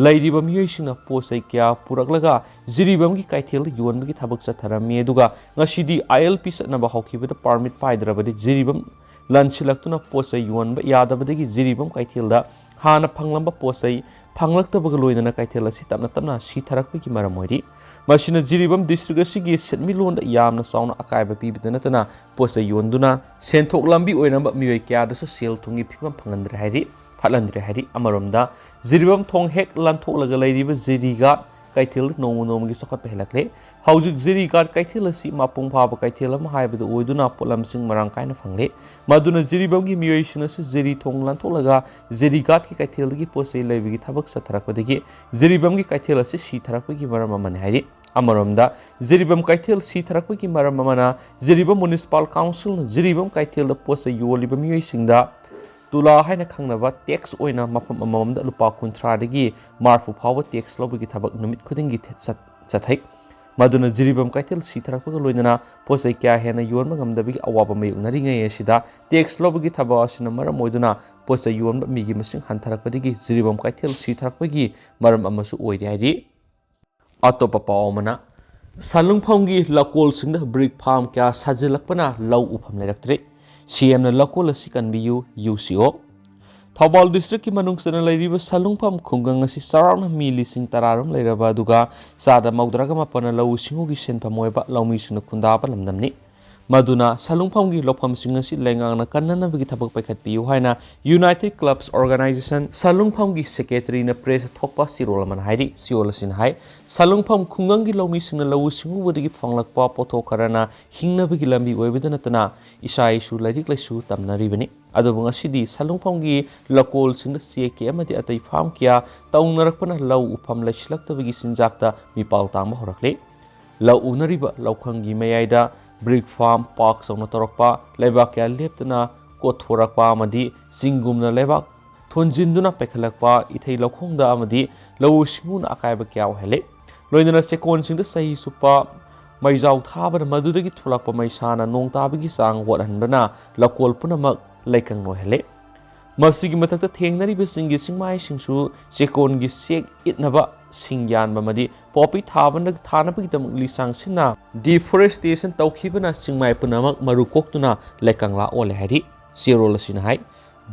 ꯂꯩꯔꯤꯕ ꯃꯤꯑꯣꯏꯁꯤꯡꯅ ꯄꯣꯠ ꯆꯩ ꯀꯌꯥ ꯄꯨꯔꯛꯂꯒ ꯖꯤꯔꯤꯕꯥꯝꯒꯤ ꯀꯩꯊꯦꯜꯗ ꯌꯣꯟꯕꯒꯤ ꯊꯕꯛ ꯆꯠꯊꯔꯝꯃꯤ꯫ ꯑꯗꯨꯒ ꯉꯁꯤꯗꯤ ꯑꯥꯏ ꯑꯦꯜ ꯄꯤ ꯆꯠꯅꯕ ꯍꯧꯈꯤꯕꯗ ꯄꯥꯔꯃꯤꯠ ꯄꯥꯏꯗ꯭ꯔꯕꯗꯤ ꯖꯤꯔꯤꯕꯥꯝ ꯂꯟꯁꯤꯜꯂꯛꯇꯨꯅ ꯄꯣꯠ ꯆꯩ ꯌꯣꯟꯕ ꯌꯥꯗꯕꯗꯒꯤ ꯖꯤꯔꯤꯕꯥꯝ ꯀꯩꯊꯦꯜꯗ ꯍꯥꯟꯅ ꯐꯪꯂꯝꯕ ꯄꯣꯠ ꯆꯩ ꯐꯪꯂꯛꯇꯕꯒ ꯂꯣꯏꯅꯅ ꯀꯩꯊꯦꯜ ꯑꯁꯤ ꯇꯞꯅ ꯇꯞꯅ ꯁꯤꯊꯔꯛꯄꯒꯤ ꯃꯔꯝ ꯑꯣꯏꯔꯤ꯫ ꯃꯁꯤꯅ ꯖꯤꯔꯤꯕꯥꯝ ꯗꯤꯁꯇ꯭ꯔꯤꯛ ꯑꯁꯤꯒꯤ ꯁꯦꯟꯃꯤꯠꯂꯣꯟꯗ ꯌꯥꯝꯅ ꯆꯥꯎꯅ ꯑꯀꯥꯏꯕ ꯄꯤꯕꯗ ꯅꯠꯇꯅ ꯄꯣꯠ ꯆꯩ ꯌꯣꯟꯗꯨꯅ ꯁꯦꯟꯊꯣꯛ ꯂꯝꯕꯤ ꯑꯣꯏꯔꯝꯕ ꯃꯤꯑꯣꯏ ꯀꯌꯥꯗꯁꯨ ꯁꯦꯜ ꯊꯨꯝꯒꯤ ꯐꯤꯕꯝ ꯐꯪꯍꯟꯗ꯭ꯔꯦ ꯍꯥꯏꯔꯤ, ꯐꯠꯍꯟꯗ꯭ꯔꯦ ꯍꯥꯏꯔꯤ꯫ ꯑꯃꯔꯣꯝꯗ ꯖꯤꯔꯤꯕꯥꯝ ꯊꯣꯡ ꯍꯦꯛ ꯂꯥꯟꯊꯣꯛꯂꯒ ꯂꯩꯔꯤꯕ ꯖꯤꯔꯤꯒꯥꯠ ꯀꯩꯊꯦꯜꯗ ꯅꯣꯡꯃ ꯅꯣꯡꯃꯒꯤ ꯆꯥꯎꯈꯠꯄ ꯍꯦꯜꯂꯛꯂꯦ꯫ ꯍꯧꯖꯤꯛ ꯖꯤꯔꯤꯒꯥꯠ ꯀꯩꯊꯦꯜ ꯑꯁꯤ ꯃꯄꯨꯡ ꯐꯥꯕ ꯀꯩꯊꯦꯜ ꯑꯃ ꯍꯥꯏꯕꯗꯨ ꯑꯣꯏꯗꯨꯅ ꯄꯣꯠꯂꯝꯁꯤꯡ ꯃꯔꯥꯡ ꯀꯥꯏꯅ ꯐꯪꯂꯦ꯫ ꯃꯗꯨꯅ ꯖꯤꯔꯤꯕꯥꯝꯒꯤ ꯃꯤꯑꯣꯏꯁꯤꯡ ꯑꯁꯤ ꯖꯤꯔꯤ ꯊꯣꯡ ꯂꯥꯟꯊꯣꯛꯂꯒ ꯖꯤꯔꯤꯒꯥꯠꯀꯤ ꯀꯩꯊꯦꯜꯗꯒꯤ ꯄꯣꯠ ꯆꯩ ꯂꯩꯕꯒꯤ ꯊꯕꯛ ꯆꯠꯊꯔꯛꯄꯗꯒꯤ ꯖꯤꯔꯤꯕꯥꯝꯒꯤ ꯀꯩꯊꯦꯜ ꯑꯁꯤ ꯁꯤꯊꯔꯛꯄꯒꯤ ꯃꯔꯝ ꯑꯃꯅꯤ ꯍꯥꯏꯔꯤ꯫ ꯑꯃꯔꯣꯝꯗ ꯖꯤꯔꯤꯕꯥꯝ ꯀꯩꯊꯦꯜ ꯁꯤꯊꯔꯛꯄꯒꯤ ꯃꯔꯝ ꯑꯃꯅ ꯖꯤꯔꯤꯕꯥꯝ ꯃ꯭ꯌꯨꯅꯤꯁꯤꯄꯥꯜ ꯀꯥꯎꯟꯁꯤꯜꯅ ꯖꯤꯔꯤꯕꯥꯝ ꯀꯩꯊꯦꯜꯗ ꯄꯣꯠ ꯆꯩ ꯌꯣꯜꯂꯤꯕ ꯃꯤꯑꯣꯏꯁꯤꯡꯗ ꯇꯨꯂꯥ ꯍꯥꯏꯅ ꯈꯪꯅꯕ ꯇꯦꯛꯁ ꯑꯣꯏꯅ ꯃꯐꯝ ꯑꯃꯃꯝꯗ ꯂꯨꯄꯥ ꯀꯨꯟꯊ꯭ꯔꯥꯗꯒꯤ ꯃꯔꯤꯐꯨ ꯐꯥꯎꯕ ꯇꯦꯛꯁ ꯂꯧꯕꯒꯤ ꯊꯕꯛ ꯅꯨꯃꯤꯠ ꯈꯨꯗꯤꯡꯒꯤ ꯊꯦ-, ꯆꯠ-, ꯆꯠꯊꯩ꯫ ꯃꯗꯨꯅ ꯖꯤꯔꯤꯕꯥꯝ ꯀꯩꯊꯦꯜ ꯁꯤꯊꯔꯛꯄꯒ ꯂꯣꯏꯅꯅ ꯄꯣꯠ ꯆꯩ ꯀꯌꯥ ꯍꯦꯟꯅ ꯌꯣꯟꯕ ꯉꯝꯗꯕꯒꯤ ꯑꯋꯥꯕ ꯃꯥꯌꯣꯛꯅꯔꯤꯉꯩ ꯑꯁꯤꯗ ꯇꯦꯛꯁ ꯂꯧꯕꯒꯤ ꯊꯕꯛ ꯑꯁꯤꯅ ꯃꯔꯝ ꯑꯣꯏꯗꯨꯅ ꯄꯣꯠ ꯆꯩ ꯌꯣꯟꯕ ꯃꯤꯒꯤ ꯃꯁꯤꯡ ꯍꯟꯊꯔꯛꯄꯗꯒꯤ ꯖꯤꯔꯤꯕꯥꯝ ꯀꯩꯊꯦꯜ ꯁꯤꯊꯔꯛꯄꯒꯤ ꯃꯔꯝ ꯑꯃꯁꯨ ꯑꯣꯏꯔꯤ ꯍꯥꯏꯔꯤ꯫ ꯑꯇꯣꯞꯄ ꯄꯥꯎ ꯑꯃꯅ, ꯁꯟꯂꯨꯡꯐꯝꯒꯤ ꯂꯀꯣꯜꯁꯤꯡꯗ ꯕ꯭ꯔꯤꯛ ꯐꯥꯔꯝ ꯀꯌꯥ ꯁꯥꯖꯤꯜꯂꯛꯄꯅ ꯂꯧ ꯎꯐꯝ ꯂꯩꯔꯛꯇ꯭ꯔꯦ꯫ ꯁꯤ ꯑꯦꯝꯅ ꯂꯧꯀꯣꯜ ꯑꯁꯤ ꯀꯟꯕꯤꯌꯨ, ꯌꯨ ꯁꯤ ꯑꯣ꯫ ꯊꯧꯕꯥꯜ ꯗꯤꯁꯇ꯭ꯔꯤꯛꯀꯤ ꯃꯅꯨꯡ ꯆꯟꯅ ꯂꯩꯔꯤꯕ ꯁꯂꯨꯡꯐꯝ ꯈꯨꯡꯒꯪ ꯑꯁꯤ ꯆꯥꯎꯔꯥꯛꯅ ꯃꯤ ꯂꯤꯁꯤꯡ ꯇꯔꯥꯔꯣꯝ ꯂꯩꯔꯕ ꯑꯗꯨꯒ ꯆꯥꯗ ꯃꯧꯗ꯭ꯔꯥꯒ ꯃꯥꯄꯟꯅ ꯂꯧꯎ ꯁꯤꯡꯎꯒꯤ ꯁꯤꯟꯐꯝ ꯑꯣꯏꯕ ꯂꯧꯃꯤꯁꯤꯡꯅ ꯈꯨꯟꯗꯥꯕ ꯂꯝꯗꯝꯅꯤ꯫ ꯃꯗꯨꯅ ꯁꯂꯨꯡꯐꯝꯒꯤ ꯂꯧꯐꯝꯁꯤꯡ ꯑꯁꯤ ꯂꯩꯉꯥꯛꯅ ꯀꯟꯅꯅꯕꯒꯤ ꯊꯕꯛ ꯄꯥꯏꯈꯠꯄꯤꯌꯨ ꯍꯥꯏꯅ United Clubs Organization ꯁꯂꯨꯡꯐꯝꯒꯤ ꯁꯦꯀ꯭ꯔꯦꯇꯔꯤꯅ ꯄ꯭ꯔꯦꯁꯇ ꯊꯣꯛꯄ ꯆꯦꯔꯣꯜ ꯑꯃꯅ ꯍꯥꯏꯔꯤ꯫ ꯆꯦꯔꯣꯜ ꯑꯁꯤꯅ ꯍꯥꯏ, ꯁꯂꯨꯡꯐꯝ ꯈꯨꯡꯒꯪꯒꯤ ꯂꯧꯃꯤꯁꯤꯡꯅ ꯂꯧꯎ ꯁꯤꯡꯎꯕꯗꯒꯤ ꯐꯪꯂꯛꯄ ꯄꯣꯠꯊꯣꯛ ꯈꯔꯅ ꯍꯤꯡꯅꯕꯒꯤ ꯂꯝꯕꯤ ꯑꯣꯏꯕꯗ ꯅꯠꯇꯅ ꯏꯆꯥ ꯏꯁꯨ ꯂꯥꯏꯔꯤꯛ ꯂꯥꯏꯁꯨ ꯇꯝꯅꯔꯤꯕꯅꯤ꯫ ꯑꯗꯨꯕꯨ ꯉꯁꯤꯗꯤ ꯁꯂꯨꯡꯐꯝꯒꯤ ꯂꯧꯀꯣꯜꯁꯤꯡꯗ ꯆꯦꯛꯀꯤ ꯑꯃꯗꯤ ꯑꯇꯩ ꯐꯥꯝ ꯀꯌꯥ ꯇꯧꯅꯔꯛꯄꯅ ꯂꯧ ꯎꯐꯝ ꯂꯩꯁꯤꯜꯂꯛꯇꯕꯒꯤ ꯆꯤꯟꯖꯥꯛꯇ ꯃꯤꯄꯥꯜ ꯇꯥꯡꯕ ꯍꯧꯔꯛꯂꯤ꯫ ꯂꯧ ꯎꯅꯔꯤꯕ ꯂꯧꯈꯪꯒꯤ ꯃꯌꯥꯏꯗ ꯕ꯭ꯔꯤꯛ ꯐꯥꯝ ꯄꯥꯛ ꯆꯥꯎꯅ ꯇꯧꯔꯛꯄ, ꯂꯩꯕꯥꯛ ꯀꯌꯥ ꯂꯦꯞꯇꯅ ꯀꯣꯠꯊꯣꯔꯛꯄ ꯑꯃꯗꯤ ꯆꯤꯡꯒꯨꯝꯅ ꯂꯩꯕꯥꯛ ꯊꯣꯟꯖꯤꯟꯗꯨꯅ ꯄꯩꯈꯠꯂꯛꯄ ꯏꯊꯩ ꯂꯧꯈꯣꯡꯗ ꯑꯃꯗꯤ ꯂꯧꯎ ꯁꯤꯡꯎꯅ ꯑꯀꯥꯏꯕ ꯀꯌꯥ ꯑꯣꯏꯍꯜꯂꯤ꯫ ꯂꯣꯏꯅꯅ ꯆꯦꯛꯀꯣꯟꯁꯤꯡꯗ ꯆꯍꯤ ꯆꯨꯞꯄ ꯃꯩꯖꯥꯎ ꯊꯥꯕꯅ ꯃꯗꯨꯗꯒꯤ ꯊꯣꯛꯂꯛꯄ ꯃꯩꯁꯥꯅ ꯅꯣꯡ ꯇꯥꯕꯒꯤ ꯆꯥꯡ ꯋꯥꯠꯍꯟꯕꯅ ꯂꯧꯀꯣꯜ ꯄꯨꯝꯅꯃꯛ ꯂꯩꯀꯪ ꯑꯣꯏꯍꯜꯂꯤ꯫ ꯃꯁꯤꯒꯤ ꯃꯊꯛꯇ ꯊꯦꯡꯅꯔꯤꯕꯁꯤꯡꯒꯤ ꯆꯤꯡꯃꯥꯏꯁꯤꯡꯁꯨ ꯆꯦꯛꯀꯣꯟꯒꯤ ꯆꯦꯛ ꯏꯠꯅꯕ ꯁꯤꯡ ꯌꯥꯟꯕ ꯑꯃꯗꯤ ꯄꯣꯄꯤ ꯊꯥꯕꯅ-, ꯊꯥꯅꯕꯒꯤꯗꯃꯛ ꯂꯤꯁꯥꯡ ꯁꯤꯟꯅ deforestation ꯇꯧꯈꯤꯕꯅ ꯆꯤꯡꯃꯥꯏ ꯄꯨꯝꯅꯃꯛ ꯃꯔꯨ ꯀꯣꯛꯇꯨꯅ ꯂꯩꯀꯪꯂꯥ ꯑꯣꯜꯂꯦ ꯍꯥꯏꯔꯤ꯫ ꯆꯦꯔꯣꯜ ꯑꯁꯤꯅ ꯍꯥꯏ,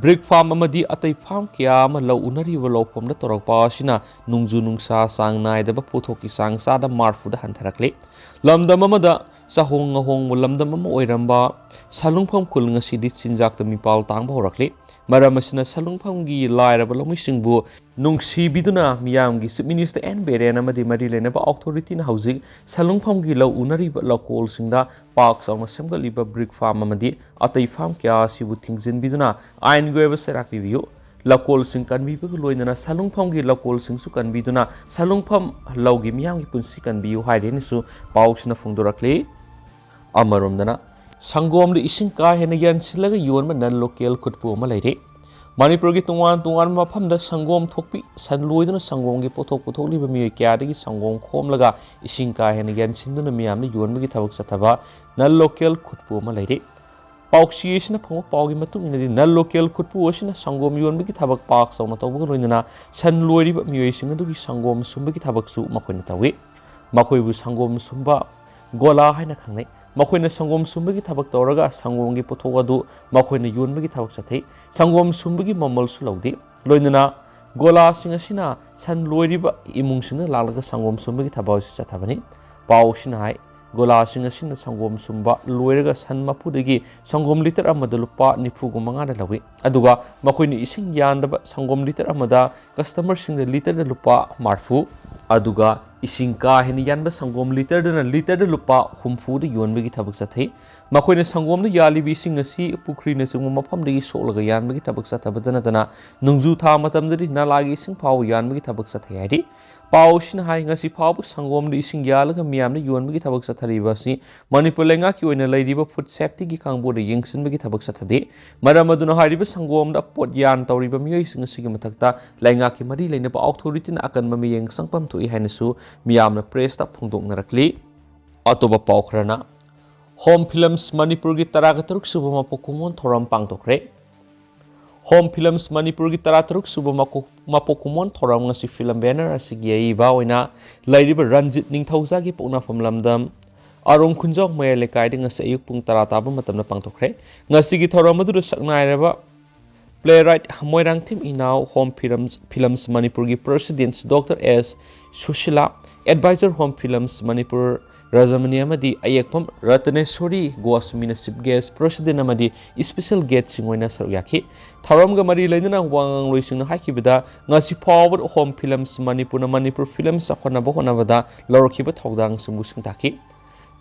ꯕ꯭ꯔꯤꯛ ꯐꯥꯝ ꯑꯃꯗꯤ ꯑꯇꯩ ꯐꯥꯝ ꯀꯌꯥ ꯑꯃ ꯂꯧ ꯎꯅꯔꯤꯕ ꯂꯧꯐꯝꯗ ꯇꯧꯔꯛꯄ ꯑꯁꯤꯅ ꯅꯣꯡꯖꯨ ꯅꯨꯡꯁꯥ ꯆꯥꯡ ꯅꯥꯏꯗꯕ ꯄꯣꯠꯊꯣꯛꯀꯤ ꯆꯥꯡ ꯆꯥꯗ ꯃꯔꯐꯨꯗ ꯍꯟꯊꯔꯛꯂꯤ꯫ ꯂꯝꯗꯝ ꯑꯃꯗ ꯆꯥꯍꯣꯡ ꯉꯥꯍꯣꯡꯕ ꯂꯝꯗꯝ ꯑꯃ ꯑꯣꯏꯔꯝꯕ ꯁꯂꯨꯡꯐꯝ ꯈꯨꯜ ꯉꯁꯤꯗꯤ ꯆꯤꯟꯖꯥꯛꯇ ꯃꯤꯄꯥꯜ ꯇꯥꯡꯕ ꯍꯧꯔꯛꯂꯤ꯫ ꯃꯔꯝ ꯑꯁꯤꯅ ꯁꯂꯨꯡꯐꯝꯒꯤ ꯂꯥꯏꯔꯕ ꯂꯧꯃꯤꯁꯤꯡꯕꯨ ꯅꯨꯡꯁꯤꯕꯤꯗꯨꯅ ꯃꯤꯌꯥꯝꯒꯤ Chief Minister ꯑꯦꯟ ꯕꯤꯔꯦꯟ ꯑꯃꯗꯤ ꯃꯔꯤ ꯂꯩꯅꯕ authorityꯅ ꯍꯧꯖꯤꯛ ꯁꯂꯨꯡꯐꯝꯒꯤ ꯂꯧ ꯎꯅꯔꯤꯕ ꯂꯧꯀꯣꯜꯁꯤꯡꯗ ꯄꯥꯛ ꯆꯥꯎꯅ ꯁꯦꯝꯒꯠꯂꯤꯕ ꯕ꯭ꯔꯤꯛ ꯐꯥꯝ ꯑꯃꯗꯤ ꯑꯇꯩ ꯐꯥꯝ ꯀꯌꯥ ꯑꯁꯤꯕꯨ ꯊꯤꯡꯖꯤꯟꯕꯤꯗꯨꯅ ꯑꯥꯏꯟꯒꯤ ꯑꯣꯏꯕ ꯆꯩꯔꯥꯛ ꯄꯤꯕꯤꯌꯨ꯫ ꯂꯧꯀꯣꯜꯁꯤꯡ ꯀꯟꯕꯤꯕꯒ ꯂꯣꯏꯅꯅ ꯁꯂꯨꯡꯐꯝꯒꯤ ꯂꯧꯀꯣꯜꯁꯤꯡꯁꯨ ꯀꯟꯕꯤꯗꯨꯅ ꯁꯂꯨꯡꯐꯝ ꯂꯧꯒꯤ ꯃꯤꯌꯥꯝꯒꯤ ꯄꯨꯟꯁꯤ ꯀꯟꯕꯤꯌꯨ ꯍꯥꯏꯔꯦꯅꯁꯨ ꯄꯥꯎꯁꯤꯅ ꯐꯣꯡꯗꯣꯔꯛꯂꯤ꯫ ꯑꯃꯔꯣꯝꯗꯅ ꯁꯪꯒꯣꯝꯗ ꯏꯁꯤꯡ ꯀꯥ ꯍꯦꯟꯅ ꯌꯥꯟꯁꯤꯜꯂꯒ ꯌꯣꯟꯕ non local ꯈꯨꯠꯄꯨ ꯑꯃ ꯂꯩꯔꯤ꯫ ꯃꯅꯤꯄꯨꯔꯒꯤ ꯇꯣꯉꯥꯟ ꯇꯣꯉꯥꯟꯕ ꯃꯐꯝꯗ ꯁꯪꯒꯣꯝ ꯊꯣꯛꯄꯤ ꯁꯟ ꯂꯣꯏꯗꯨꯅ ꯁꯪꯒꯣꯝꯒꯤ ꯄꯣꯠꯊꯣꯛ ꯄꯨꯊꯣꯛꯂꯤꯕ ꯃꯤꯑꯣꯏ ꯀꯌꯥꯗꯒꯤ ꯁꯪꯒꯣꯝ ꯈꯣꯝꯂꯒ ꯏꯁꯤꯡ ꯀꯥ ꯍꯦꯟꯅ ꯌꯥꯟꯁꯤꯟꯗꯨꯅ ꯃꯤꯌꯥꯝꯗ ꯌꯣꯟꯕꯒꯤ ꯊꯕꯛ ꯆꯠꯊꯕ non local ꯈꯨꯠꯄꯨ ꯑꯃ ꯂꯩꯔꯤ꯫ ꯄꯥꯎꯆꯦ ꯑꯁꯤꯅ ꯐꯪꯕ ꯄꯥꯎꯒꯤ ꯃꯇꯨꯡ ꯏꯟꯅꯗꯤ, non local ꯈꯨꯠꯄꯨ ꯑꯁꯤꯅ ꯁꯪꯒꯣꯝ ꯌꯣꯟꯕꯒꯤ ꯊꯕꯛ ꯄꯥꯛ ꯆꯥꯎꯅ ꯇꯧꯕꯒ ꯂꯣꯏꯅꯅ ꯁꯟ ꯂꯣꯏꯔꯤꯕ ꯃꯤꯑꯣꯏꯁꯤꯡ ꯑꯗꯨꯒꯤ ꯁꯪꯒꯣꯝ ꯁꯨꯝꯕꯒꯤ ꯊꯕꯛꯁꯨ ꯃꯈꯣꯏꯅ ꯇꯧꯏ꯫ ꯃꯈꯣꯏꯕꯨ ꯁꯪꯒꯣꯝ ꯁꯨꯝꯕ ꯒꯣꯂꯥ ꯍꯥꯏꯅ ꯈꯪꯅꯩ꯫ ꯃꯈꯣꯏꯅ ꯁꯪꯒꯣꯝ ꯁꯨꯝꯕꯒꯤ ꯊꯕꯛ ꯇꯧꯔꯒ ꯁꯪꯒꯣꯝꯒꯤ ꯄꯣꯠꯊꯣꯛ ꯑꯗꯨ ꯃꯈꯣꯏꯅ ꯌꯣꯟꯕꯒꯤ ꯊꯕꯛ ꯆꯠꯊꯩ꯫ ꯁꯪꯒꯣꯝ ꯁꯨꯝꯕꯒꯤ ꯃꯃꯜꯁꯨ ꯂꯧꯗꯦ꯫ ꯂꯣꯏꯅꯅ ꯒꯣꯂꯥꯁꯤꯡ ꯑꯁꯤꯅ ꯁꯟ ꯂꯣꯏꯔꯤꯕ ꯏꯃꯨꯡꯁꯤꯡꯅ ꯂꯥꯛꯂꯒ ꯁꯪꯒꯣꯝ ꯁꯨꯝꯕꯒꯤ ꯊꯕꯛ ꯑꯁꯤ ꯆꯠꯊꯕꯅꯤ꯫ ꯄꯥꯎ ꯑꯁꯤꯅ ꯍꯥꯏ, ꯒꯣꯂꯥꯁꯤꯡ ꯑꯁꯤꯅ ꯁꯪꯒꯣꯝ ꯁꯨꯝꯕ ꯂꯣꯏꯔꯒ ꯁꯟ ꯃꯄꯨꯗꯒꯤ ꯁꯪꯒꯣꯝ ꯂꯤꯇꯔ ꯑꯃꯗ ꯂꯨꯄꯥ ꯅꯤꯐꯨꯒ ꯃꯉꯥꯗ ꯂꯧꯏ꯫ ꯑꯗꯨꯒ ꯃꯈꯣꯏꯅ ꯏꯁꯤꯡ ꯌꯥꯟꯗꯕ ꯁꯪꯒꯣꯝ ꯂꯤꯇꯔ ꯑꯃꯗ ꯀꯁꯇꯃꯔꯁꯤꯡꯗ ꯂꯤꯇꯔꯗ ꯂꯨꯄꯥ ꯃꯔꯤꯐꯨ, ꯑꯗꯨꯒ ꯏꯁꯤꯡ ꯀꯥ ꯍꯦꯟꯅ ꯌꯥꯟꯕ ꯁꯪꯒꯣꯝ ꯂꯤꯇꯔꯗꯅ ꯂꯤꯇꯔꯗ ꯂꯨꯄꯥ ꯍꯨꯝꯐꯨꯗ ꯌꯣꯟꯕꯒꯤ ꯊꯕꯛ ꯆꯠꯊꯩ꯫ ꯃꯈꯣꯏꯅ ꯁꯪꯒꯣꯝꯗ ꯌꯥꯜꯂꯤꯕ ꯏꯁꯤꯡ ꯑꯁꯤ ꯄꯨꯈ꯭ꯔꯤꯅꯆꯤꯡꯕ ꯃꯐꯝꯗꯒꯤ ꯁꯣꯛꯂꯒ ꯌꯥꯟꯕꯒꯤ ꯊꯕꯛ ꯆꯠꯊꯕꯇ ꯅꯠꯇꯅ, ꯅꯣꯡꯖꯨ ꯊꯥ ꯃꯇꯝꯗꯗꯤ ꯅꯂꯥꯒꯤ ꯏꯁꯤꯡ ꯐꯥꯎꯕ ꯌꯥꯟꯕꯒꯤ ꯊꯕꯛ ꯆꯠꯊꯩ ꯍꯥꯏꯔꯤ꯫ ꯄꯥꯎ ꯑꯁꯤꯅ ꯍꯥꯏ, ꯉꯁꯤ ꯐꯥꯎꯕ ꯁꯪꯒꯣꯝꯗ ꯏꯁꯤꯡ ꯌꯥꯜꯂꯒ ꯃꯤꯌꯥꯝꯅ ꯌꯣꯟꯕꯒꯤ ꯊꯕꯛ ꯆꯠꯊꯔꯤꯕ ꯑꯁꯤ ꯃꯅꯤꯄꯨꯔ ꯂꯩꯉꯥꯛꯀꯤ ꯑꯣꯏꯅ ꯂꯩꯔꯤꯕ ꯐꯨꯗ ꯁꯦꯐꯇꯤꯒꯤ ꯀꯥꯡꯕꯨꯅ ꯌꯦꯡꯁꯤꯟꯕꯒꯤ ꯊꯕꯛ ꯆꯠꯊꯗꯦ꯫ ꯃꯔꯝ ꯑꯗꯨꯅ ꯍꯥꯏꯔꯤꯕ ꯁꯪꯒꯣꯝꯗ ꯄꯣꯠ ꯌꯥꯟ ꯇꯧꯔꯤꯕ ꯃꯤꯑꯣꯏꯁꯤꯡ ꯑꯁꯤꯒꯤ ꯃꯊꯛꯇ ꯂꯩꯉꯥꯛꯀꯤ ꯃꯔꯤ ꯂꯩꯅꯕ ꯑꯣꯊꯣꯔꯤꯇꯤꯅ ꯑꯀꯟꯕ ꯃꯤꯠꯌꯦꯡ ꯆꯪꯐꯝ ꯊꯣꯛꯏ ꯍꯥꯏꯅꯁꯨ ꯃꯤꯌꯥꯝꯅ ꯄ꯭ꯔꯦꯁꯇ ꯐꯣꯡꯗꯣꯛꯅꯔꯛꯂꯤ꯫ ꯑꯇꯣꯞꯄ ꯄꯥꯎ ꯈꯔꯅ, ꯍꯣꯝ ꯐꯤꯂꯝꯁ ꯃꯅꯤꯄꯨꯔꯒꯤ ꯇꯔꯥꯒ ꯇꯔꯨꯛ ꯁꯨꯕ ꯃꯄꯣꯛ ꯀꯨꯝꯑꯣꯟ ꯊꯧꯔꯝ ꯄꯥꯡꯊꯣꯛꯈ꯭ꯔꯦ꯫ ꯍꯣꯝ ꯐꯤꯂꯝꯁ ꯃꯅꯤꯄꯨꯔꯒꯤ ꯇꯔꯥ ꯇꯔꯨꯛ ꯁꯨꯕ ꯃꯀꯣꯛ-, ꯃꯄꯣꯛ ꯀꯨꯝꯑꯣꯟ ꯊꯧꯔꯝ ꯉꯁꯤ ꯐꯤꯂꯝ ꯕꯦꯅꯔ ꯑꯁꯤꯒꯤ ꯑꯏꯕ ꯑꯣꯏꯅ ꯂꯩꯔꯤꯕ ꯔꯟꯖꯤꯠ ꯅꯤꯡꯊꯧꯖꯥꯒꯤ ꯄꯣꯛꯅꯐꯝ ꯂꯝꯗꯝ ꯑꯔꯣꯡ ꯈꯨꯟꯖꯥꯎ ꯃꯌꯥꯏ ꯂꯩꯀꯥꯏꯗ ꯉꯁꯤ ꯑꯌꯨꯛ ꯄꯨꯡ ꯇꯔꯥ ꯇꯥꯕ ꯃꯇꯝꯗ ꯄꯥꯡꯊꯣꯛꯈ꯭ꯔꯦ꯫ ꯉꯁꯤꯒꯤ ꯊꯧꯔꯝ ꯑꯗꯨꯗ ꯁꯛꯅꯥꯏꯔꯕ playwright ꯃꯣꯏꯔꯥꯡꯊꯦꯝ ꯏꯅꯥꯎ, ꯍꯣꯝ ꯐꯤꯂꯝꯁ, ꯐꯤꯂꯝꯁ ꯃꯅꯤꯄꯨꯔꯒꯤ president ꯗꯣꯛꯇꯔ ꯑꯦꯁ Sushila, advisor home films Manipur Rajmani ꯑꯃꯗꯤ ꯑꯌꯦꯛꯐꯝ ꯔꯇꯅꯦꯁꯣꯔꯤ ꯒꯣꯁꯃꯤꯅ chief guest, president ꯑꯃꯗꯤ special guestꯁꯤꯡ ꯑꯣꯏꯅ ꯁꯔꯨꯛ ꯌꯥꯈꯤ꯫ ꯊꯧꯔꯝꯒ ꯃꯔꯤ ꯂꯩꯅꯅ ꯋꯥ ꯉꯥꯡꯂꯣꯏꯁꯤꯡꯅ ꯍꯥꯏꯈꯤꯕꯗ, ꯉꯁꯤ ꯐꯥꯎꯕꯗ ꯍꯣꯝ ꯐꯤꯂꯝꯁ ꯃꯅꯤꯄꯨꯔꯅ ꯃꯅꯤꯄꯨꯔ ꯐꯤꯂꯝ ꯆꯥꯎꯈꯠꯅꯕ ꯍꯣꯠꯅꯕꯗ ꯂꯧꯔꯛꯈꯤꯕ ꯊꯧꯗꯥꯡꯁꯤꯡꯕꯨ ꯁꯤꯡꯇꯥꯛꯈꯤ꯫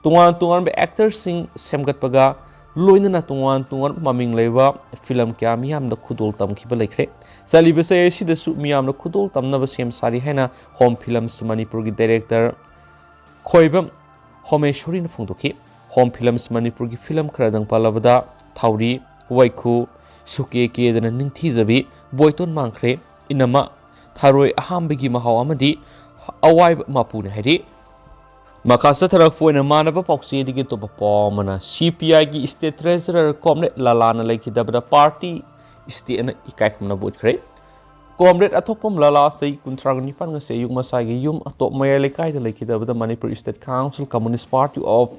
ꯇꯣꯉꯥꯟ ꯇꯣꯉꯥꯟꯕ actorꯁꯤꯡ ꯁꯦꯝꯒꯠꯄꯒ ꯂꯣꯏꯅꯅ ꯇꯣꯉꯥꯟ ꯇꯣꯉꯥꯟꯕ ꯃꯃꯤꯡ ꯂꯩꯕ ꯐꯤꯂꯝ ꯀꯌꯥ ꯃꯤꯌꯥꯝꯗ ꯈꯨꯗꯣꯜ ꯇꯝꯈꯤꯕ ꯂꯩꯈ꯭ꯔꯦ꯫ ꯆꯠꯂꯤꯕ ꯆꯍꯤ ꯑꯁꯤꯗꯁꯨ ꯃꯤꯌꯥꯝꯅ ꯈꯨꯗꯣꯜ ꯇꯝꯅꯕ ꯁꯦꯝ ꯁꯥꯔꯤ ꯍꯥꯏꯅ ꯍꯣꯝ ꯐꯤꯂꯝꯁ ꯃꯅꯤꯄꯨꯔꯒꯤ director ꯈꯣꯏꯕꯝ ꯍꯣꯃꯦꯁꯣꯔꯤꯅ ꯐꯣꯡꯗꯣꯛꯈꯤ꯫ ꯍꯣꯝ ꯐꯤꯂꯝꯁ ꯃꯅꯤꯄꯨꯔꯒꯤ ꯐꯤꯂꯝ ꯈꯔꯗꯪ ꯄꯜꯂꯕꯗ ꯊꯥꯎꯔꯤ, ꯋꯥꯏꯈꯨ, ꯁꯨꯀꯦ ꯀꯦꯗꯅ ꯅꯤꯡꯊꯤꯖꯕꯤ, ꯕꯣꯏꯇꯣꯟ ꯃꯥꯡꯈ꯭ꯔꯦ, ꯏꯅꯝꯃ, ꯊꯔꯣꯏ ꯑꯍꯥꯝꯕꯒꯤ ꯃꯍꯥꯎ ꯑꯃꯗꯤ ꯑꯋꯥꯏꯕ ꯃꯄꯨꯅꯤ ꯍꯥꯏꯔꯤ꯫ ꯃꯈꯥ ꯆꯠꯊꯔꯛꯄ ꯑꯣꯏꯅ ꯃꯥꯟꯅꯕ ꯄꯥꯎꯆꯦꯗꯒꯤ ꯑꯇꯣꯞꯄ ꯄꯥꯎ ꯑꯃꯅ, CPIꯒꯤ state treasurer ꯀꯣꯝꯔꯦꯗ ꯂꯂꯥꯅ ꯂꯩꯈꯤꯗꯕꯗ party stateꯅ ꯏꯀꯥꯏ ꯈꯨꯝꯅꯕ ꯎꯠꯈ꯭ꯔꯦ꯫ ꯀꯣꯝꯔꯦꯗ ꯑꯊꯣꯛꯄꯝ ꯂꯥꯂꯥ ꯆꯍꯤ ꯀꯨꯟꯊ꯭ꯔꯥꯒ ꯅꯤꯄꯥꯟ ꯉꯁꯤ ꯑꯌꯨꯛ ꯃꯁꯥꯒꯤ ꯌꯨꯝ ꯑꯇꯣꯞ ꯃꯌꯥꯏ ꯂꯩꯀꯥꯏꯗ ꯂꯩꯈꯤꯗꯕꯗ Manipur state council communist party of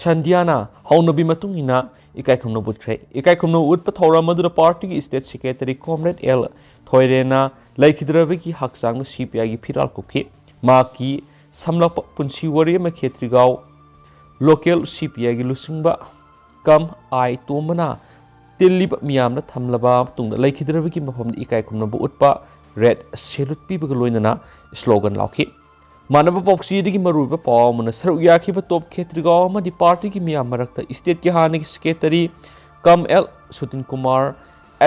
ꯁꯟꯗꯤꯌꯥꯅ ꯍꯧꯅꯕꯤ ꯃꯇꯨꯡ ꯏꯟꯅ ꯏꯀꯥꯏ ꯈꯨꯝꯅꯕ ꯎꯠꯈ꯭ꯔꯦ꯫ ꯏꯀꯥꯏ ꯈꯨꯝꯅꯕ ꯎꯠꯄ ꯊꯧꯔꯝ ꯑꯗꯨꯗ ꯄꯥꯔꯇꯤꯒꯤ ꯁ꯭ꯇꯦꯠ ꯁꯦꯀ꯭ꯔꯦꯇꯔꯤ ꯀꯣꯝꯔꯦꯗ ꯑꯦꯜ ꯊꯣꯏꯔꯦꯟꯅ ꯂꯩꯈꯤꯗ꯭ꯔꯕꯒꯤ ꯍꯛꯆꯥꯡꯗ ꯁꯤ ꯄꯤ ꯑꯥꯏꯒꯤ ꯐꯤꯔꯥꯜ ꯀꯨꯞꯈꯤ꯫ ꯃꯍꯥꯛꯀꯤ ꯁꯝꯂꯞꯄ ꯄꯨꯟꯁꯤ ꯋꯥꯔꯤ ꯑꯃ ꯈꯦꯇ꯭ꯔꯤꯒꯥꯎ ꯂꯣꯀꯦꯜ ꯁꯤ ꯄꯤ ꯑꯥꯏꯒꯤ ꯂꯨꯆꯤꯡꯕ ꯀꯝ ꯑꯥꯏ ꯇꯣꯝꯕꯅ ꯇꯤꯜꯂꯤꯕ ꯃꯤꯌꯥꯝꯅ ꯊꯝꯂꯕ ꯃꯇꯨꯡꯗ ꯂꯩꯈꯤꯗ꯭ꯔꯕꯒꯤ ꯃꯐꯝꯗ ꯏꯀꯥꯏ ꯈꯨꯝꯅꯕ ꯎꯠꯄ ꯔꯦꯗ ꯁꯦꯂꯨꯠ ꯄꯤꯕꯒ ꯂꯣꯏꯅꯅ ꯁ꯭ꯂꯣꯒꯟ ꯂꯥꯎꯈꯤ꯫ ꯃꯥꯟꯅꯕ ꯄꯥꯎꯆꯦꯗꯒꯤ ꯃꯔꯨꯑꯣꯏꯕ ꯄꯥꯎ ꯑꯃꯅ, ꯁꯔꯨꯛ ꯌꯥꯈꯤꯕ ꯇꯣꯞ ꯈꯦꯇ꯭ꯔꯤꯒꯥꯎ ꯑꯃꯗꯤ ꯄꯥꯔꯇꯤꯒꯤ ꯃꯤꯌꯥꯝ ꯃꯔꯛꯇ ꯁ꯭ꯇꯦꯠꯀꯤ ꯍꯥꯟꯅꯒꯤ secretary com L Sutin Kumar,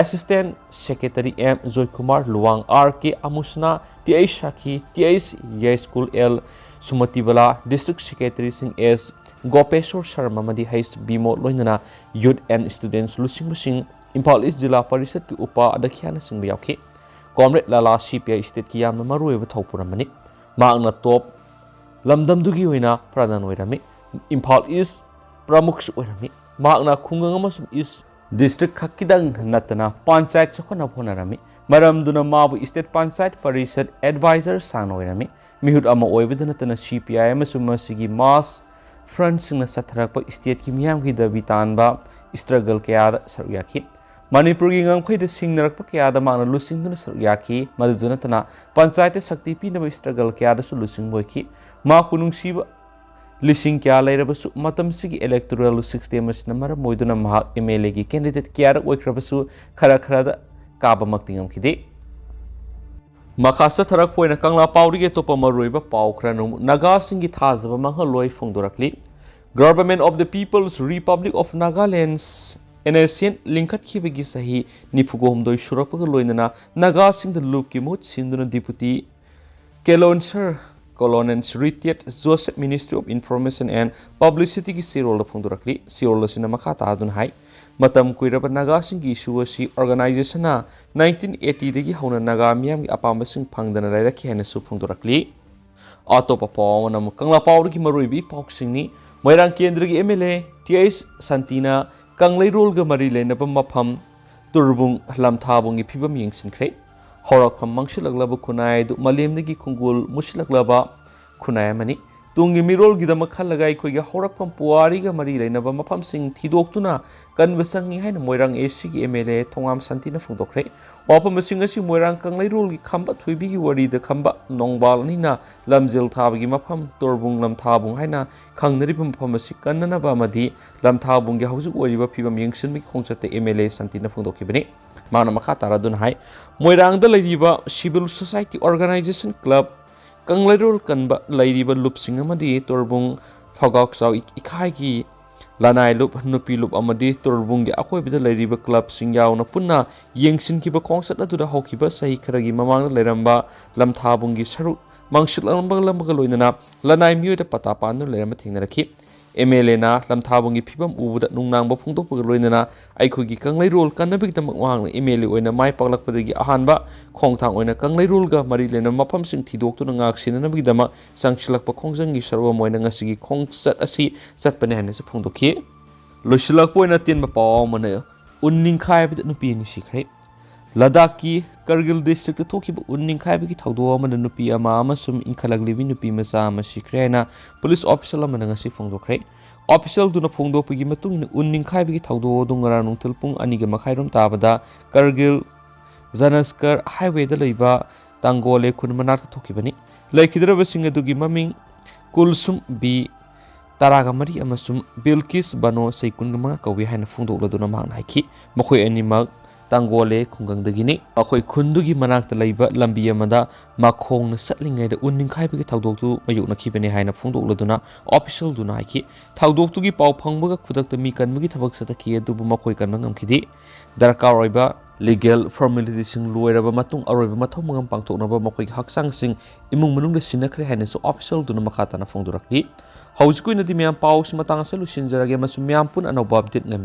assistant secretary M Joykumar Luwang, R K ꯑꯃꯨꯁꯅꯥ, T H Sakhi, T H Yaiskul L ꯁꯨꯃꯇꯤꯕꯂꯥ, ꯗꯤꯁꯇ꯭ꯔꯤꯛ ꯁꯦꯀ꯭ꯔꯦꯇꯔꯤꯁꯤꯡ ꯑꯦꯁ ꯒꯣꯄꯦꯁꯣꯔ ꯁꯔꯃ ꯑꯃꯗꯤ ꯍꯩꯆ ꯕꯤꯃꯣ ꯂꯣꯏꯅꯅ ꯌꯨꯠ ꯑꯦꯟ ꯁ꯭ꯇꯨꯗꯦꯟꯠꯁ ꯂꯨꯆꯤꯡꯕꯁꯤꯡ, ꯏꯝꯐꯥꯜ ꯏꯁ꯭ꯠ ꯖꯤꯂꯥ ꯄꯔꯤꯁꯠꯀꯤ ꯎꯄꯥ ꯑꯗꯈ꯭ꯌꯥꯅꯆꯤꯡꯕ ꯌꯥꯎꯈꯤ꯫ ꯀꯣꯝꯔꯦꯗ ꯂꯥꯂꯥ ꯁꯤ ꯄꯤ ꯑꯥꯏ ꯁ꯭ꯇꯦꯠꯀꯤ ꯌꯥꯝꯅ ꯃꯔꯨꯑꯣꯏꯕ ꯊꯧꯄꯨꯔꯝꯕꯅꯤ꯫ ꯃꯍꯥꯛꯅ ꯇꯣꯞ ꯂꯝꯗꯝꯗꯨꯒꯤ ꯑꯣꯏꯅ ꯄ꯭ꯔꯙꯥꯟ ꯑꯣꯏꯔꯝꯃꯤ꯫ ꯏꯝꯐꯥꯜ ꯏꯁ꯭ꯠ ꯄ꯭ꯔꯃꯨꯈꯁꯨ ꯑꯣꯏꯔꯝꯃꯤ꯫ ꯃꯍꯥꯛꯅ ꯈꯨꯡꯒꯪ ꯑꯃꯁꯨꯡ ꯏꯁ꯭ꯠ ꯗꯤꯁꯇ꯭ꯔꯤꯛ ꯈꯛꯀꯤꯗꯪ ꯅꯠꯇꯅ ꯄꯟꯆꯥꯌꯠ ꯆꯥꯎꯈꯠꯅꯕ ꯍꯣꯠꯅꯔꯝꯃꯤ꯫ ꯃꯔꯝꯗꯨꯅ ꯃꯥꯕꯨ ꯁ꯭ꯇꯦꯠ ꯄꯟꯆꯥꯌꯠ ꯄꯔꯤꯁꯠ ꯑꯦꯗꯚꯥꯏꯖꯔ ꯁꯥꯡꯅ ꯑꯣꯏꯔꯝꯃꯤ꯫ ꯃꯤꯍꯨꯠ ꯑꯃ ꯑꯣꯏꯕꯗ ꯅꯠꯇꯅ ꯁꯤ ꯄꯤ ꯑꯥꯏ ꯑꯃꯁꯨꯡ ꯃꯁꯤꯒꯤ ꯃꯥꯁ ꯐ꯭ꯔꯟꯠꯁꯤꯡꯅ ꯆꯠꯊꯔꯛꯄ ꯁ꯭ꯇꯦꯠꯀꯤ ꯃꯤꯌꯥꯝꯒꯤ ꯗꯥꯕꯤ ꯇꯥꯟꯕ ꯁ꯭ꯇ꯭ꯔꯒꯜ ꯀꯌꯥꯗ ꯁꯔꯨꯛ ꯌꯥꯈꯤ꯫ ꯃꯅꯤꯄꯨꯔꯒꯤ ꯉꯝꯈꯩꯗ ꯁꯤꯡꯅꯔꯛꯄ ꯀꯌꯥꯗ ꯃꯍꯥꯛꯅ ꯂꯨꯆꯤꯡꯗꯨꯅ ꯁꯔꯨꯛ ꯌꯥꯈꯤ꯫ ꯃꯗꯨꯗ ꯅꯠꯇꯅ ꯄꯟꯆꯥꯌꯠꯇ ꯁꯛꯇꯤ ꯄꯤꯅꯕ ꯁ꯭ꯇ꯭ꯔꯒꯜ ꯀꯌꯥꯗꯁꯨ ꯂꯨꯆꯤꯡꯕ ꯑꯣꯏꯈꯤ꯫ ꯃꯍꯥꯛꯄꯨ ꯅꯨꯡꯁꯤꯕ ꯂꯤꯁꯤꯡ ꯀꯌꯥ ꯂꯩꯔꯕꯁꯨ ꯃꯇꯝꯁꯤꯒꯤ ꯏꯂꯦꯛꯇꯣꯔꯦꯜ ꯁꯤꯁꯇꯦꯝ ꯑꯁꯤꯅ ꯃꯔꯝ ꯑꯣꯏꯗꯨꯅ ꯃꯍꯥꯛ ꯑꯦꯝ ꯑꯦꯜ ꯑꯦꯒꯤ ꯀꯦꯟꯗꯤꯗꯦꯠ ꯀꯌꯥꯔꯛ ꯑꯣꯏꯈ꯭ꯔꯕꯁꯨ ꯈꯔ ꯈꯔꯗ ꯀꯥꯕꯃꯛꯇꯤ ꯉꯝꯈꯤꯗꯦ꯫ ꯃꯈꯥ ꯆꯠꯊꯔꯛꯄ ꯑꯣꯏꯅ ꯀꯪꯂꯥ ꯄꯥꯎꯗꯒꯤ ꯑꯇꯣꯞꯄ ꯃꯔꯨꯑꯣꯏꯕ ꯄꯥꯎ ꯈꯔꯅ ꯑꯃꯨꯛ ꯅꯥꯒꯥꯁꯤꯡꯒꯤ ꯊꯥꯖꯕ ꯃꯥꯡꯍꯜꯂꯣꯏ ꯐꯣꯡꯗꯣꯔꯛꯂꯤ꯫ Government of the People's Republic of Nagaland, N S N, ꯂꯤꯡꯈꯠꯈꯤꯕꯒꯤ ꯆꯍꯤ ꯅꯤꯐꯨꯒ ꯍꯨꯝꯗꯣꯏ ꯁꯨꯔꯛꯄꯒ ꯂꯣꯏꯅꯅ ꯅꯥꯒꯥꯁꯤꯡꯗ ꯂꯨꯞꯀꯤ ꯃꯍꯨꯠ ꯁꯤꯟꯗꯨꯅ ꯗꯤꯄꯨꯇꯤ ꯀꯦꯂꯣꯟꯁꯔ colonel retired Joseph Ministry of Information and Publicityꯒꯤ ꯆꯦꯔꯣꯜꯗ ꯐꯣꯡꯗꯣꯔꯛꯂꯤ꯫ ꯆꯦꯔꯣꯜ ꯑꯁꯤꯅ ꯃꯈꯥ ꯇꯥꯗꯨꯅ ꯍꯥꯏ, ꯃꯇꯝ ꯀꯨꯏꯔꯕ ꯅꯥꯒꯥꯁꯤꯡꯒꯤ ꯏꯁꯨ ꯑꯁꯤ ꯑꯣꯔꯒꯅꯥꯏꯖꯦꯁꯟꯅ ꯅꯥꯏꯟꯇꯤꯟ ꯑꯩꯠꯇꯤꯗꯒꯤ ꯍꯧꯅ ꯅꯥꯒꯥ ꯃꯤꯌꯥꯝꯒꯤ ꯑꯄꯥꯝꯕꯁꯤꯡ ꯐꯪꯗꯅ ꯂꯩꯔꯛꯈꯤ ꯍꯥꯏꯅꯁꯨ ꯐꯣꯡꯗꯣꯔꯛꯂꯤ꯫ ꯑꯇꯣꯞꯄ ꯄꯥꯎ ꯑꯃꯅ ꯑꯃꯨꯛ ꯀꯪꯂꯥ ꯄꯥꯎꯗꯒꯤ ꯃꯔꯨꯑꯣꯏꯕ ꯏ ꯄꯥꯎꯁꯤꯡꯅꯤ꯫ ꯃꯣꯏꯔꯥꯡ ꯀꯦꯟꯗ꯭ꯔꯒꯤ M L A T H ꯁꯥꯟꯇꯤꯅ ꯀꯪꯂꯩꯔꯣꯜꯒ ꯃꯔꯤ ꯂꯩꯅꯕ ꯃꯐꯝ ꯇꯨꯔꯕꯨꯡ ꯂꯝꯊꯥꯕꯨꯡꯒꯤ ꯐꯤꯕꯝ ꯌꯦꯡꯁꯤꯟꯈ꯭ꯔꯦ꯫ ꯍꯧꯔꯛꯐꯝ ꯃꯥꯡꯁꯤꯜꯂꯛꯂꯕ ꯈꯨꯟꯅꯥꯏ ꯑꯗꯨ ꯃꯥꯂꯦꯝꯗꯒꯤ ꯈꯣꯡꯒꯨꯜ ꯃꯨꯁꯤꯜꯂꯛꯂꯕ ꯈꯨꯟꯅꯥꯏ ꯑꯃꯅꯤ꯫ ꯇꯨꯡꯒꯤ ꯃꯤꯔꯣꯜꯒꯤꯗꯃꯛ ꯈꯜꯂꯒ ꯑꯩꯈꯣꯏꯒꯤ ꯍꯧꯔꯛꯐꯝ ꯄꯨꯋꯥꯔꯤꯒ ꯃꯔꯤ ꯂꯩꯅꯕ ꯃꯐꯝꯁꯤꯡ ꯊꯤꯗꯣꯛꯇꯨꯅ ꯀꯟꯕ ꯆꯪꯏ ꯍꯥꯏꯅ ꯃꯣꯏꯔꯥꯡ ꯑꯦꯁꯤꯒꯤ ꯑꯦꯝ ꯑꯦꯜ ꯑꯦ ꯊꯣꯉꯥꯝ ꯁꯥꯟꯇꯤꯅ ꯐꯣꯡꯗꯣꯛꯈ꯭ꯔꯦ꯫ ꯋꯥꯐꯝꯁꯤꯡ ꯑꯁꯤ ꯃꯣꯏꯔꯥꯡ ꯀꯪꯂꯩꯔꯣꯜꯒꯤ ꯈꯝꯕ ꯊꯣꯏꯕꯤꯒꯤ ꯋꯥꯔꯤꯗ ꯈꯝꯕ ꯅꯣꯡꯕꯥꯜ ꯑꯅꯤꯅ ꯂꯝꯖꯦꯜ ꯊꯥꯕꯒꯤ ꯃꯐꯝ ꯇꯣꯔꯕꯨꯡ ꯂꯝꯊꯥꯕꯨꯡ ꯍꯥꯏꯅ ꯈꯪꯅꯔꯤꯕ ꯃꯐꯝ ꯑꯁꯤ ꯀꯟꯅꯅꯕ ꯑꯃꯗꯤ ꯂꯝꯊꯥꯕꯨꯡꯒꯤ ꯍꯧꯖꯤꯛ ꯑꯣꯏꯔꯤꯕ ꯐꯤꯕꯝ ꯌꯦꯡꯁꯤꯟꯕꯒꯤ ꯈꯣꯡꯆꯠꯇ ꯑꯦꯝ ꯑꯦꯜ ꯑꯦ ꯁꯥꯟꯇꯤꯅ ꯐꯣꯡꯗꯣꯛꯈꯤꯕꯅꯤ꯫ ꯃꯍꯥꯛꯅ ꯃꯈꯥ ꯇꯥꯔꯗꯨꯅ ꯍꯥꯏ, ꯃꯣꯏꯔꯥꯡꯗ ꯂꯩꯔꯤꯕ civil society organization club, ꯀꯪꯂꯩꯔꯣꯜ ꯀꯟꯕ ꯂꯩꯔꯤꯕ ꯂꯨꯞꯁꯤꯡ ꯑꯃꯗꯤ ꯇꯣꯔꯕꯨꯡ ꯐꯥꯎꯒꯥꯛꯆꯥꯎ ꯏ-, ꯏꯈꯥꯏꯒꯤ ꯂꯅꯥꯏ ꯂꯨꯞ, ꯅꯨꯄꯤ ꯂꯨꯞ ꯑꯃꯗꯤ ꯇꯣꯔꯕꯨꯡꯒꯤ ꯑꯀꯣꯏꯕꯗ ꯂꯩꯔꯤꯕ clubꯁꯤꯡ ꯌꯥꯎꯅ ꯄꯨꯟꯅ ꯌꯦꯡꯁꯤꯟꯈꯤꯕ ꯈꯣꯡꯆꯠ ꯑꯗꯨꯗ ꯍꯧꯈꯤꯕ ꯆꯍꯤ ꯈꯔꯒꯤ ꯃꯃꯥꯡꯗ ꯂꯩꯔꯝꯕ ꯂꯝꯊꯥꯕꯨꯡꯒꯤ ꯁꯔꯨꯛ ꯃꯥꯡꯁꯤꯜꯂꯛꯂꯝꯕꯒ ꯂꯣꯏꯅꯅ ꯂꯅꯥꯏ ꯃꯤꯑꯣꯏꯗ ꯄꯇꯥ ꯄꯥꯟꯗꯨꯅ ꯂꯩꯔꯝꯕ ꯊꯦꯡꯅꯔꯛꯈꯤ꯫ ꯑꯦꯝ ꯑꯦꯜ ꯑꯦꯅ ꯂꯝꯊꯥꯕꯨꯡꯒꯤ ꯐꯤꯕꯝ ꯎꯕꯗ ꯅꯨꯡꯅꯥꯡꯕ ꯐꯣꯡꯗꯣꯛꯄꯒ ꯂꯣꯏꯅꯅ ꯑꯩꯈꯣꯏꯒꯤ ꯀꯪꯂꯩꯔꯣꯜ ꯀꯟꯅꯕꯒꯤꯗꯃꯛ ꯃꯍꯥꯛꯅ ꯑꯦꯝ ꯑꯦꯜ ꯑꯦ ꯑꯣꯏꯅ ꯃꯥꯏ ꯄꯥꯛꯂꯛꯄꯗꯒꯤ ꯑꯍꯥꯟꯕ ꯈꯣꯡꯊꯥꯡ ꯑꯣꯏꯅ ꯀꯪꯂꯩꯔꯣꯜꯒ ꯃꯔꯤ ꯂꯩꯅꯕ ꯃꯐꯝꯁꯤꯡ ꯊꯤꯗꯣꯛꯇꯨꯅ ꯉꯥꯛ ꯁꯦꯟꯅꯅꯕꯒꯤꯗꯃꯛ ꯆꯪꯁꯤꯜꯂꯛꯄ ꯈꯣꯡꯖꯪꯒꯤ ꯁꯔꯨꯛ ꯑꯃ ꯑꯣꯏꯅ ꯉꯁꯤꯒꯤ ꯈꯣꯡꯆꯠ ꯑꯁꯤ ꯆꯠꯄꯅꯤ ꯍꯥꯏꯅꯁꯨ ꯐꯣꯡꯗꯣꯛꯈꯤ꯫ ꯂꯣꯏꯁꯤꯜꯂꯛꯄ ꯑꯣꯏꯅ ꯑꯇꯦꯟꯕ ꯄꯥꯎ ꯑꯃꯅ ꯎꯟ ꯅꯤꯡꯈꯥꯏꯕꯗ ꯅꯨꯄꯤ ꯑꯅꯤ ꯁꯤꯈ꯭ꯔꯦ꯫ ꯂꯗꯥꯈꯀꯤ ꯀꯔꯒꯤꯜ districtꯇ ꯊꯣꯛꯈꯤꯕ ꯎꯟ ꯅꯤꯡꯈꯥꯏꯕꯒꯤ ꯊꯧꯗꯣꯛ ꯑꯃꯗ ꯅꯨꯄꯤ ꯑꯃ ꯑꯃꯁꯨꯡ ꯏꯟꯈꯠꯂꯛꯂꯤꯕꯤ ꯅꯨꯄꯤ ꯃꯆꯥ ꯑꯃ ꯁꯤꯈ꯭ꯔꯦ ꯍꯥꯏꯅ police official ꯑꯃꯅ ꯉꯁꯤ ꯐꯣꯡꯗꯣꯛꯈ꯭ꯔꯦ꯫ Officialꯗꯨꯅ ꯐꯣꯡꯗꯣꯛꯄꯒꯤ ꯃꯇꯨꯡ ꯏꯟꯅ ꯎꯟ ꯅꯤꯡꯈꯥꯏꯕꯒꯤ ꯊꯧꯗꯣꯛ ꯑꯗꯨ ꯉꯔꯥꯡ ꯅꯨꯡꯊꯤꯜ ꯄꯨꯡ ꯑꯅꯤꯒ ꯃꯈꯥꯏꯔꯣꯝ ꯇꯥꯕꯗ ꯀꯔꯒꯤꯜ ꯖꯅꯁꯀꯔ highwayꯗ ꯂꯩꯕ ꯇꯥꯡꯒꯣꯂꯦ ꯈꯨꯟ ꯃꯅꯥꯛꯇ ꯊꯣꯛꯈꯤꯕꯅꯤ꯫ ꯂꯩꯈꯤꯗ꯭ꯔꯕꯁꯤꯡ ꯑꯗꯨꯒꯤ ꯃꯃꯤꯡ ꯀꯨꯜꯁꯨꯝ ꯕꯤ ꯇꯔꯥꯒ ꯃꯔꯤ ꯑꯃꯁꯨꯡ ꯕꯤꯜꯀꯤꯁ ꯕꯅꯣ ꯆꯍꯤ ꯀꯨꯟꯒ ꯃꯉꯥ ꯀꯧꯏ ꯍꯥꯏꯅ ꯐꯣꯡꯗꯣꯛꯂꯗꯨꯅ ꯃꯍꯥꯛꯅ ꯍꯥꯏꯈꯤ꯫ ꯃꯈꯣꯏ ꯑꯅꯤꯃꯛ ꯇꯥꯡꯒꯣꯂꯦ ꯈꯨꯡꯒꯪꯗꯒꯤꯅꯤ꯫ ꯃꯈꯣꯏ ꯈꯨꯟꯗꯨꯒꯤ ꯃꯅꯥꯛꯇ ꯂꯩꯕ ꯂꯝꯕꯤ ꯑꯃꯗ ꯃꯈꯣꯡꯅ ꯆꯠꯂꯤꯉꯩꯗ ꯎꯟ ꯅꯤꯡꯈꯥꯏꯕꯒꯤ ꯊꯧꯗꯣꯛꯇꯨ ꯃꯥꯌꯣꯛꯅꯈꯤꯕꯅꯤ ꯍꯥꯏꯅ ꯐꯣꯡꯗꯣꯛꯂꯗꯨꯅ officialꯗꯨꯅ ꯍꯥꯏꯈꯤ꯫ ꯊꯧꯗꯣꯛꯇꯨꯒꯤ ꯄꯥꯎ ꯐꯪꯕꯒ ꯈꯨꯗꯛꯇ ꯃꯤ ꯀꯟꯕꯒꯤ ꯊꯕꯛ ꯆꯠꯊꯈꯤ, ꯑꯗꯨꯕꯨ ꯃꯈꯣꯏ ꯀꯟꯕ ꯉꯝꯈꯤꯗꯦ꯫ ꯗꯔꯀꯥꯔ ꯑꯣꯏꯕ legal formalityꯁꯤꯡ ꯂꯣꯏꯔꯕ ꯃꯇꯨꯡ ꯑꯔꯣꯏꯕ ꯃꯊꯧ ꯃꯉꯝ ꯄꯥꯡꯊꯣꯛꯅꯕ ꯃꯈꯣꯏꯒꯤ ꯍꯛꯆꯥꯡꯁꯤꯡ ꯏꯃꯨꯡ ꯃꯅꯨꯡꯗ ꯁꯤꯟꯅꯈ꯭ꯔꯦ ꯍꯥꯏꯅꯁꯨ officialꯗꯨꯅ ꯃꯈꯥ ꯇꯥꯅ ꯐꯣꯡꯗꯣꯔꯛꯂꯤ꯫ ꯍꯧꯖꯤꯛꯀꯤ ꯑꯣꯏꯅꯗꯤ ꯃꯌꯥꯝ ꯄꯥꯎꯁꯤ ꯃꯇꯥꯡ ꯑꯁꯤꯗ ꯂꯣꯏꯁꯤꯟꯖꯔꯒꯦ ꯑꯃꯁꯨꯡ ꯃꯌꯥꯝ ꯄꯨꯟꯅ ꯑꯅꯧꯕ update ꯉꯥꯏꯃꯤꯟꯅ